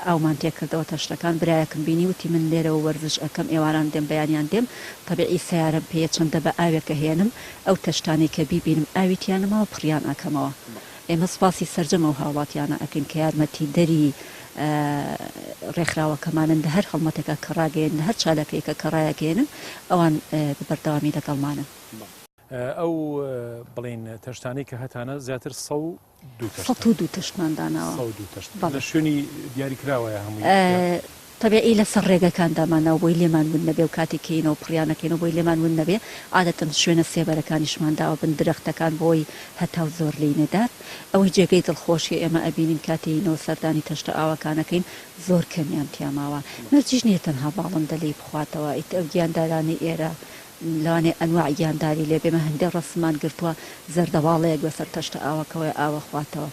ئاومان تێکردەوە تەشتەکان برایەکم بینی وتی من لێرەوە وەرزش ئەکەم ئێواران دێم بەیانیان دێم تەبیعی سەیارەم پێیە چەندە بە ئاوێک ئەهێنم ئەو تەشتانەی کە بیبینم ئاوی تیا نەماوە پڕیان ئەکەمەوە ئێمە سوپاسی سەرجەم ئەو هاوڵاتیانە ئەکەین کە یارمەتیدەری ڕێکخراوەکەمانن لە هەر هەڵمەتێکا کە ڕاگەیەنن، لە هەر چالاکییەکا کە ڕایەگەیەنن ئەوان بە بەردەوامی لەگەڵمانن. ئەو بڵێین تەشتانەی کە هەتانە زیاتر سەو دوو تەشتە. 102 تەشتمان داناوە. 102 تەشت. لە شوێنی دیاریکراوەیە هەمووی؟ تەبیعی لەسەر ڕێگەکان دامانناوە بۆی لێمان ون نەبێ و کاتێک کەینەوە پڕیان ئەکەینەوە بۆی لێمان ون نەبێ، عادەتەن شوێنە سێبەرەکانیشمان داوە بن درەختەکان بۆی هەتاو زۆر لێی نەدات، ئەوەی جێگەی دڵخۆشیە ئێمە ئەبینین کاتێ یینەوە سەردانی تەشتە ئاوەکان ئەکەین زۆر کەمیان تیا ماوە مەرجیش نیە تەنها باڵندە لێی بخواتەوە ئیتر ئەو گیاندارانەی ئێرە لەوانەیە ئەنواع گیانداری لێ بێ ئێمە هەندێ ڕەسممان گرتووە زەردەواڵەیەک بەسەر تەشتە ئاوەکەوەیە ئاو ئەخواتەوە.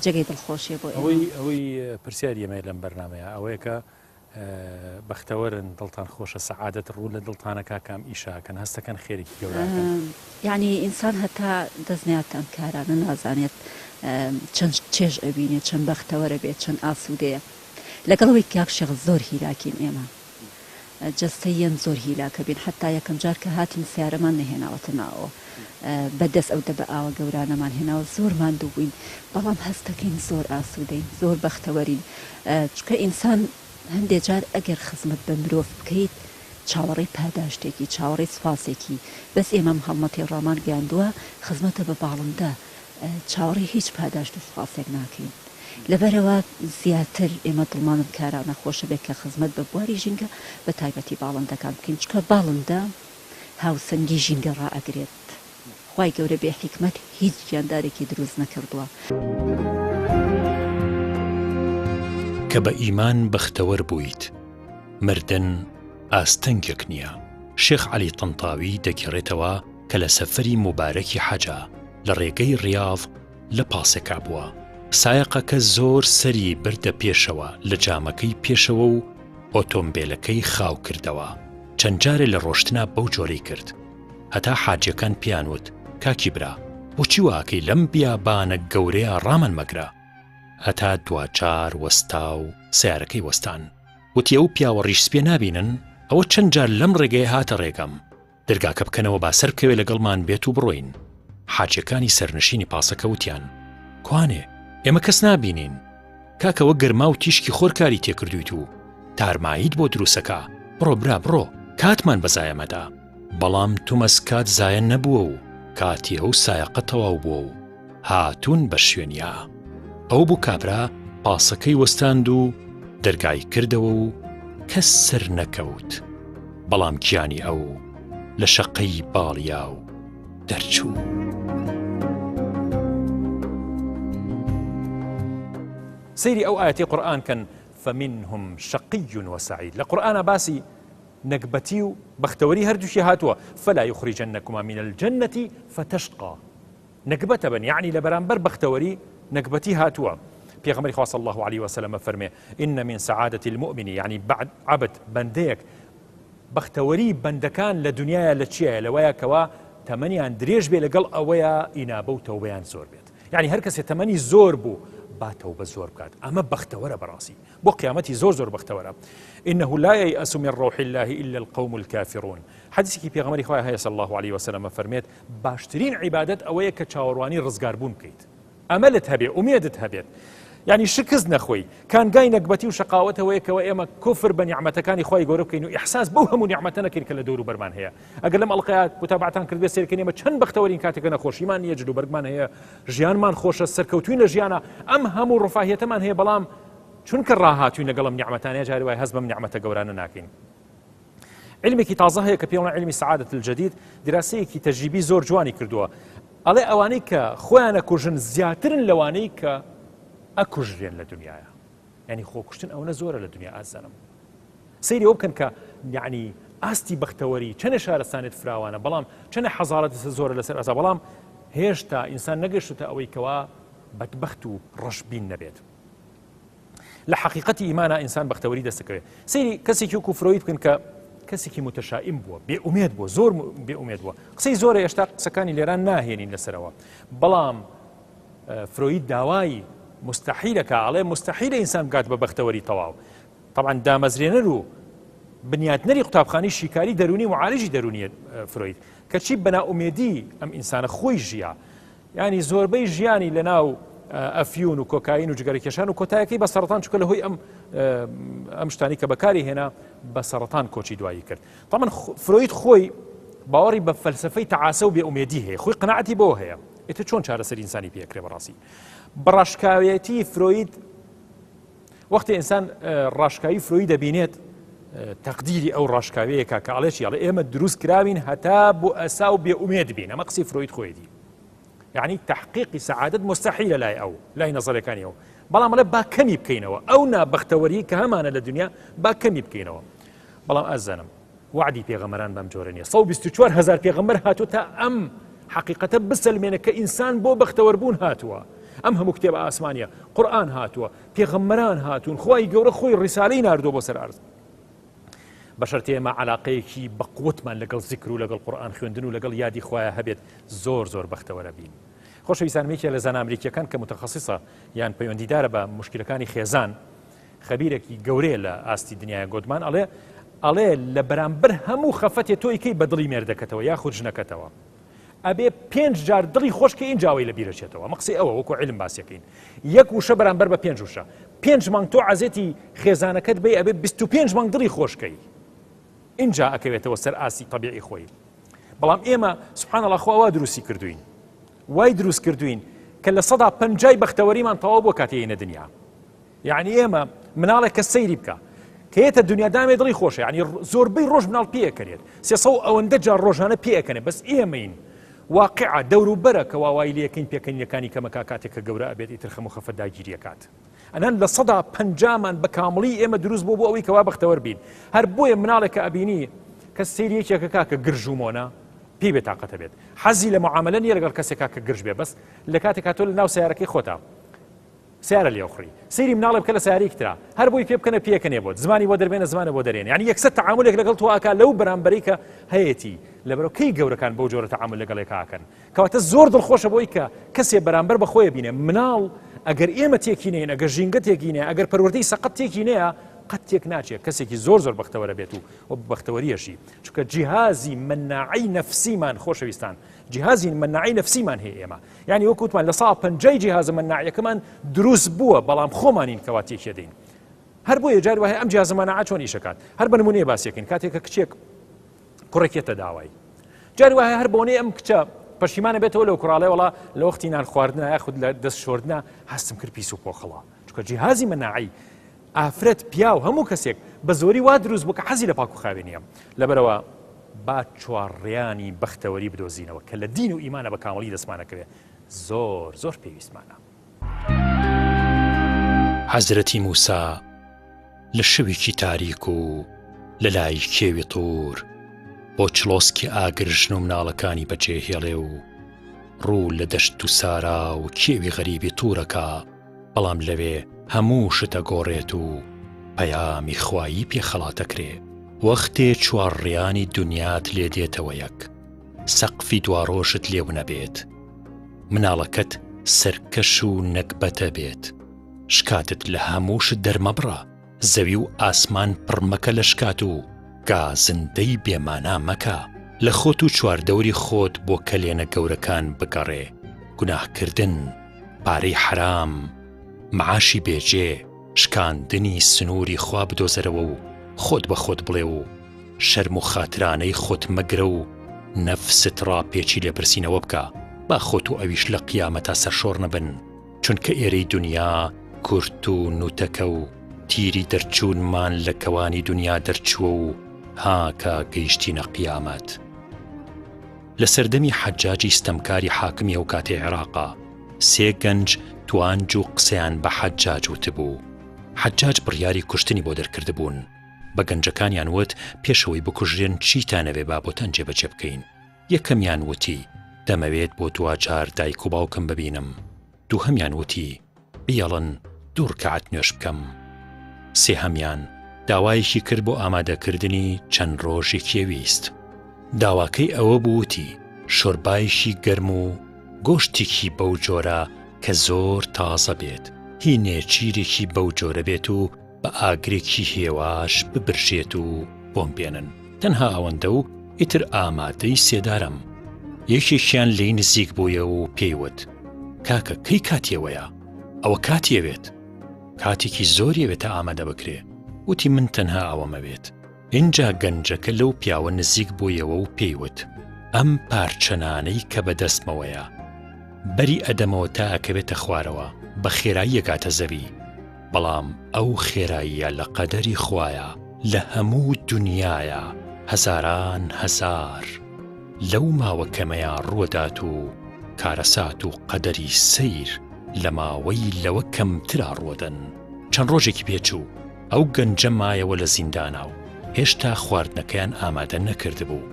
جێگەی دڵخۆشیە بۆ ئێمە. ئەوەی ئەوەی پرسیاری ئێمەیە لەم بەرنامەیە ئەوەیە کە بەختەوەرن دڵتان خۆشە سەعادەت ڕوو لە دڵتانەکا کام ئیشاکەن هەستەکەن خێرێکی گەورەکەن. یەعنی ئینسان هەتا دەست نەیاتە ئەم کارانە نازانێت چەند چێژ ئەبینێ چەند بەختەوەرە بێت چەند ئاسوودەیە لەگەڵ ئەوەی کاک شێخ زۆر هیلاکین ئێمە جەستەییەن زۆر هیلاکە بین حەتا یەکەم جار کە هاتین سەیارەمان نەهێناوەتە ناوەوە بە دەست ئەو دەبە ئاوە گەورانەمان هێناوە زۆر ماندوو بووین بەڵام هەستەکەین زۆر ئاسوودەین زۆر بەختەوەرین چونکە ئینسان هەندێ جار ئەگەر خزمەت بە مرۆڤ بکەیت چاوەڕێی پاداشتێکی چاوەڕێی سوپاسێکی بەس ئێمە ئەم هەڵمەتەی ڕامان گەیاندووە خزمەتە بە باڵندە چاوەڕێی هیچ پاداشت و سوپاسێک ناکەین. لەبەرئەوە زیاتر ئێمە دڵمان بەم کارانە خۆشە بێت کە خزمەت بە بواری ژینگە بە تایبەتی باڵندەکان بکەین، چونکە باڵندە هاوسەنگی ژینگە ڕائەگرێت. خوای گەورە بێ حیکمەت هیچ گیاندارێکی دروست نەکردووە. کە بە ئیمان بەختەوەر بوویت، مردن ئاستەنگێک نییە. شێخ عەلی تەنتاوی دەگێڕێتەوە کە لە سەفەری موبارەکی حەجا لە ڕێگەی ڕیاض لە پاسێکا بووە، سایەقەکە زۆر سەری بردە پێشەوە لە جامەکەی پێشەوە و ئۆتۆمبێلەکەی خاو کردەوە، چەند جارێ لە ڕۆشتنا بەو جۆرەی کرد. هەتا حاجیەکان پێیان وت، کاکی برا، بۆچی وا ئەکەی لەم بیابانە گەورەیا ڕامان مەگرە؟ هەتا دواجار وەستا و سەیارەکەی وەستان. وتی ئەو پیاوە ڕیش سپیە نابینن؟ ئەوە چەند جار لەم ڕێگەیە هاتە ڕێگەم. دەرگاکە بکەنەوە با سەربکەوێ لەگەڵمان بێت و بڕۆین. حاجیەکانی سەرنشینی پاسەکە وتیان، کوانێ؟ ئێمە کەس نابینین. کاکە وەک گەرما و تیشکی خۆر کاری تێکردوویت و تارماییت بۆ دروسەکا، بڕۆ برا بڕۆ، کاتمان بە زایە مەدە. بەڵام تومەز کات زایە نەبووە و کاتی ئەو سایەقە تەواو بووە و هاتوون بە شوێنیا. ئەوە بوو کابرا پاسەکەی وەستاند و دەرگای کردەوە و کەس سەر نەکەوت، بەڵام گیانی ئەو لە شەقەی باڵیا و دەرچوو. سەیری ئەو ئایەتەی قورئان کەن فمنهم شقی وسعید لە قورئانا باسی نەگبەتی و بەختەوەری هەردووکی هاتووە فلا یخرجنکما من الجنة فتشقا نەگبەتە بن یعنی لە بەرامبەر بەختەوەری نەگبەتی هاتووە پێغەمبەری خوا صلی الله علیه وسلم فەرمێ ان من سعادة المؤمن یعنی بعد عبد بەندەیەک بەختەوەری بەندەکان لە دنیایا لە چیایە لەوەیە کەوا تەمەنیان درێژ بێ لەگەڵ ئەوەیە ئینابە و تەوبەیان زۆر بێت یعنی هەر کەسێ تەمەنی زۆر بوو با تەوبە زۆر بکات ئەمە بەختەوەرە بەڕاستی بۆ قیامەتی زۆر زۆر بەختەوەرە إنه لا ييأس من روح الله إلا القوم الكافرون حدیثێکی پێغەمبەری خوای هەیە صلی الله علیه وسلم فەرمێت باشترین عیبادەت ئەوەیە کە چاوەڕوانی ڕزگاربوون بکەیت ئەمەلت هەبێ ئومێدت هەبێت یعنی شکست نەخۆی کانگای نەگبەتی و شەقاوەتەوەیە کەەوە ئێمە کوفر بە نیعمەتەکانی خی گەورە بکەین و ئیحساس بەو هەموو نیعمەتە نەکەین کە لە دەور و بەرمان هەیە ئەگەر لەم ئەڵقەیە متابعتان کردبێ سێرکەین ئێمە چەند بەختەوەرین کاتێکە نەخۆشیمان نییە جل و بەرگمان هەیە ژیانمان خۆشە سەرکەوتوین لە ژیانە ئەم هەموو ڕفاهیەتەمان هەیە بەڵام چونکە ڕاهاتوین لەگەڵم نیعمەتانەیە جاری وای هەست بەم نیعمەتە گەورانە ناکەین علمێکی تازە هەیە کە پێڵە علمی سعادت الجدید دراسەیەکی تەجریبی زۆر جوانی کردووە ئەڵێ ئەوانەی کە خۆیان ئەکوژن زیاترن لەوانەی کە ئەکوژرێن لە دنیاە ینی خۆکوشتن ئەوەنە زۆرە لە دنیا ئازانم سەیری ئەو بکەن کە یعنی ئاستی بەختەوەری چەنە شارستانێت فراوانە بەڵام چەنە حەزارەت زۆرە لەسەر ئەزا بەڵام هێشتا ئینسان نەگەشتە ئەوەی کەوا بەدبەخت و ڕەشبین نەبێت. لە حەقیقەتی ئیمانا ئینسان بەختەوەری دەست دەکەوێت سەیری کەسێکی وەکو فرۆید بکەن کە کەسێکی متەشائیم بووە بێ ئومێد بووە زۆر بێ ئومێد بووە قسەی زۆرە ئێشتا قسەکانی لێران ناهێنین لەسەرەوە بەڵام فرۆید داوای مستحیلەکە ئەڵێ مستحیلە ئینسان بگات بە بەختەوەری تەواو طبعا دامەزرێنەر و بنیاتنەری قوتابخانی شیکاری دەرونی معالجی دەرونی فرۆید کەچی بەنائومێدی ئەم ئینسانە خۆی ژیا یانی زۆربەی ژیانی لە ناو ئەفیون و کۆکاین و جگەرەکێشان و کۆتایەکەی بە سەرەتان چکە لە هۆی ئەم ئەم شتانی کە بەکاری هێنا بە سەرەتان کۆچی دوایی کرد تامان فرۆید خۆی باوەڕی بە فەلسفەی تەعاسە و بێئومێدی هەیە خۆی قەناعەتی بۆ هەیە ئیتر چۆن چارەسەری ئینسانی پێکرێ بەڕاستی بەڕاشکاوێتی فرۆید وەختی ئینسان ڕاشکاوی فرۆی دەبینێت تەقدیری ئەو ڕاشکاوەیەکە کە ئەڵێ چی ئەڵێ ئێمە دروست کراوین هەتا بۆ ئەسا و بێ ئومێد بین ئەمە قسەی فرۆید خۆیەتی یعنی تحقیقی سەعادەت مستحیلە لای ئەو لای نەزەرەکانی ئەو بەڵام ئەڵێ با کەمی بکەینەوە ئەو نابەختەوەری کە هەمانە لە دنیا با کەمی بکەینەوە بەڵام ئەزانم وەعدی پێغەمبەران بەم جۆرە نیە 124 هەزار پێغەمبەر هاتووە تا ئەم حەقیقەتە بسەلمێنە کە ئینسان بۆ بەختەوەربوون هاتووە ئەم هەموو کتێبە ئاسمانیە قورئان هاتووە پێغەمبەران هاتوون خوای گەورە خۆی ڕیسالەی ناردووە بۆ سەر ئەرز بەشەرتێ ئێمە علاقەیەکی بەقوتمان لەگەڵ زیکر و لەگەڵ قورئان خوێندن و لەگەڵ یادی خوایە هەبێت زۆر زۆر بەختەوەرە بین خۆشەویستان یەکێ لە زانا ئەمریکیەکان کە متخصصە یان پەیوەندیدارە بە مشکلەکانی خێزان خەبیرێکی گەورەیە لە ئاستی دنیاە گۆدمان ئەڵێ ئەڵێ لە بەرامبەر هەموو خەفەتێ تۆی کەی بە دڵی مێردەکەتەوە یاخود ژنەکەتەوە ئەبێ پێنج جار دڵی خۆشکە ئینجاوەی لە بیرەچێتەوە ئەمە قسەی ئەوە وەکو علم باسیەکەین یەک وشە بەرامبەر بە پێنج وشە پێنج مانگ تۆ عەزێتی خێزانەکەت بی ئەبێ 25 مانگ دڵی خۆشکەی اینجا ئەکەوێتەوە سەر ئاستی طبیعی خۆی بەڵام ئێمە سبحان الله خوا وا دروستی کردوین وای دروست کردوین کە لە سەدا پەنجای بەختەوەریمان تەواو بۆ کاتێینە دنیا یەعنی ئێمە مناڵێک کە سەیری بکە کە یەتە دنیا دامێ دڵی خۆشە یعنی زۆربەی ڕۆژ مناڵ پێەکەنێت سێ ئەوەندە جار ڕۆژانە پێەکەنێ بەس ئێمەین واقعە دەوروبەرە کە واوای لەکەین پێکەنینەکانی کەمەکە کاتێک کە گەورە ئەبێت ئیتر خەم و خەفەت داگیریەکات ئەنان لە سەدا پەنجامان بە کامڵی ئێمە دروست بۆ بۆ ئەوەی کەوا بەختەوەر بین هەر بۆیە مناڵێک کە ئەبینی کە سەیری یەکێکە کاکە گرژ و مۆنە پێی بێتاقەتە بێت حەزی لە معاملە نییە لەگەڵ کەسێکا کە گرژ بێ بەس لە کاتێکا تۆ لە ناو سیارەکەی خۆتا سیارە لێ ئەخوڕی سەیری مناڵێ بکە لە سیارەیەکی ترا هەر بۆی پێ بکەنە پێکەنێ بۆت زمانی بۆ دەربێنە زمانە بۆ دەرێنێ یعنی یەکسەر تەعامولێک لەگەڵ تۆ ئاکا لەو بەرامبەرەی کە هەیەتی لەبەرەوە کەی گەورەکان بەو جۆرە تەعامول لەگەڵ یەکا ئەکەن کەواتە زۆر دڵخۆشە بۆی کە کەسێ بەرامبەر بە خۆی بینێ مناڵ. ئەگەر ئێمە تێکی نین ئەگەر ژینگە تێکی نێ ئەگەر پەروەردەی سەقەت تێکی نەیە قەت تێک ناچێت کەسێکی زۆر زۆر بەختەوەرە بێت و و بەختەوەریەشی چونکە جیهازی مەناعەی نەفسیمان خۆشەویستان جیهازی مەناعەی نەفسیمان هەیە ئێمە یعنی وەکو وتمان لە سا پەنجای جیهازە مەناعیەکەمان دروست بووە بەڵام خۆمانین کەوا تێکیەدەین هەر بۆیە جاری وایە ئەم جیهازە مەناعە چۆن ئیشەکات هەر بە نمونەیە باسیەکەین کاتێک کە کچێک کوڕێکێتە داوای جاری وایە هەر بۆنەی ئەم کچە پەشیمانە بێتەوە لەو کوڕاڵێ وڵا لە وەختی نان خواردنە یاخود لە دەست شۆردنە هەستم کرد پیس و پۆخڵە چونکە جیهازی مەناعی ئافرەت پیاو هەموو کەسێک بە زۆری وا دروست بوو کە حەزی لە پاک و خاوێنیە لەبەرەوە با چوارڕیانی بەختەوەری بدۆزینەوە کە لە دین و ئیمانە بە کامڵی دەستمانەکەوێ زۆر زۆر پێویستمانە. حەزرەتی موسا لە شەوێکی تاریک و لە لای کێوی طور بۆ چڵۆسکی ئاگر ژن و مناڵەکانی بەجێ هێڵێ و ڕوو لە دەشت و سارا و کێوی غەریبی طورەکە بەڵام لەوێ هەموو شت ئەگۆڕێت و پەیامی خوایی پێ خەڵاتەکرێ. وەختێ چوارڕیانی دونیات لێ دێتەوە یەک، سەقفی دواڕۆژت لێ ونەبێت، مناڵەکەت سەرکەش و نەگبەتە بێت، شکاتت لە هەموو شت دەرمەبڕە، زەوی و ئاسمان پڕ مەکە لە شکات و گازندەی بێ مانا مەکە، لە خۆت و چواردەوری خۆت بۆ کەلێنە گەورەکان بگەڕێ، گوناهکردن، پارەی حەرام، معاشی بێجێ، شکاندنی سنووری خوا بدۆزەرەوە و خۆت بە خۆت بڵێ و شەرم و خاترانەی خۆت مەگرە و نەفست ڕاپێچی لێپرسینەوە بکە، با خۆت و ئەویش لە قیامەتا سەرشۆڕ نەبن. چونکە ئێرەی دونیا کورت و نوتەکە و تیری دەرچوونمان لە کەوانی دونیا دەرچووە و هاکا گەیشتینە قیامەت. لە سەردەمی حەجاجی ستەمکاری حاکمی ئەوکاتەی عێراقا، سێ گەنج توانج و قسەیان بە حەجاج وتبوو. حەجاج بڕیاری کوشتنی بۆ دەرکردبوون. بە گەنجەکانیان وت پێش ئەوەی بکوژرێن چیتانەوێ با بۆتان جێبەجێ بکەین. یەکەمیان وتی، دەمەوێت بۆ دواجار دایک و باوکم ببینم. دووهەمیان وتی، بیەڵن دوو ڕکەعەت نوێژ بکەم. سێهەمیان داوایەکی کرد بۆ ئامادەکردنی چەند ڕۆژێکی ویست. داواکەی ئەوە بوو وتی، شۆربایەکی گەرم و گۆشتێکی بەو جۆرە کە زۆر تازە بێت، هی نێچیرێکی بەو جۆرە بێت و بە ئاگرێکی هێواش ببرژێت و بۆم بێنن. تەنها ئەوەندە و ئیتر ئامادەی سێدارەم. یەکێکیان لێی نزیک بوویەوە و پێی وت، کاکە کەی کاتیەوەیە؟ ئەوە کاتی ئەوێت. کاتێکی زۆری ئەوێت تا ئامادە بکرێ. وتی من تەنها ئەوەم ئەوێت. ئینجا گەنجەکە لەو پیاوە نزیک بوویەوە و پێی وت، ئەم پارچە نانەی کە بە دەستمەوەیە، بەری ئەدەمەوە تا ئەکەوێتە خوارەوە، بە خێرایی ئەگاتە زەوی. بەڵام ئەو خێراییە لە قەدەری خوایە لە هەموو دونیایا هەزاران هەزار لەو ماوە کەمەیا ڕوەدات و کارەسات و قەدەری سەیر لە ماوەی لەوە کەمترا ڕوەدەن. چەند ڕۆژێکی پێچوو ئەو گەنجە مایەوە لە زیندانا و هێشتا خواردنەکەیان ئامادە نەکردبوو.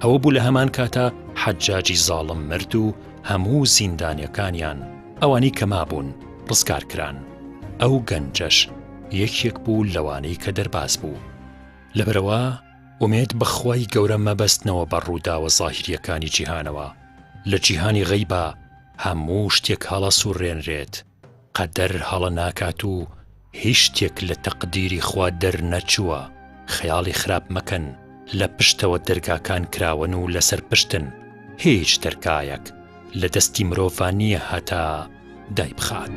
ئەوە بوو لە هەمان کاتا حەجاجی زاڵم مرد و هەموو زیندانیەکانیان ئەوانەی کە مابوون ڕزگار کران، ئەو گەنجەش یەکێک بوو لەوانەی کە دەرباز بوو. لەبەرئەوە ئومێد بە خوای گەورە مەبەستنەوە بە ڕووداوە زاهیریەکانی جیهانەوە، لە جیهانی غەیبا هەموو شتێک هەڵەسوڕێنرێت، قەدەر هەڵە ناکات و هیچ شتێک لە تەقدیری خوا دەرنەچووە، خەیاڵی خراپ مەکەن، لە پشتەوە دەرگاکان کراوەن و لەسەر پشتن، هیچ دەرگایەک لە دەستی مرۆڤا نییە هەتا دایبخات.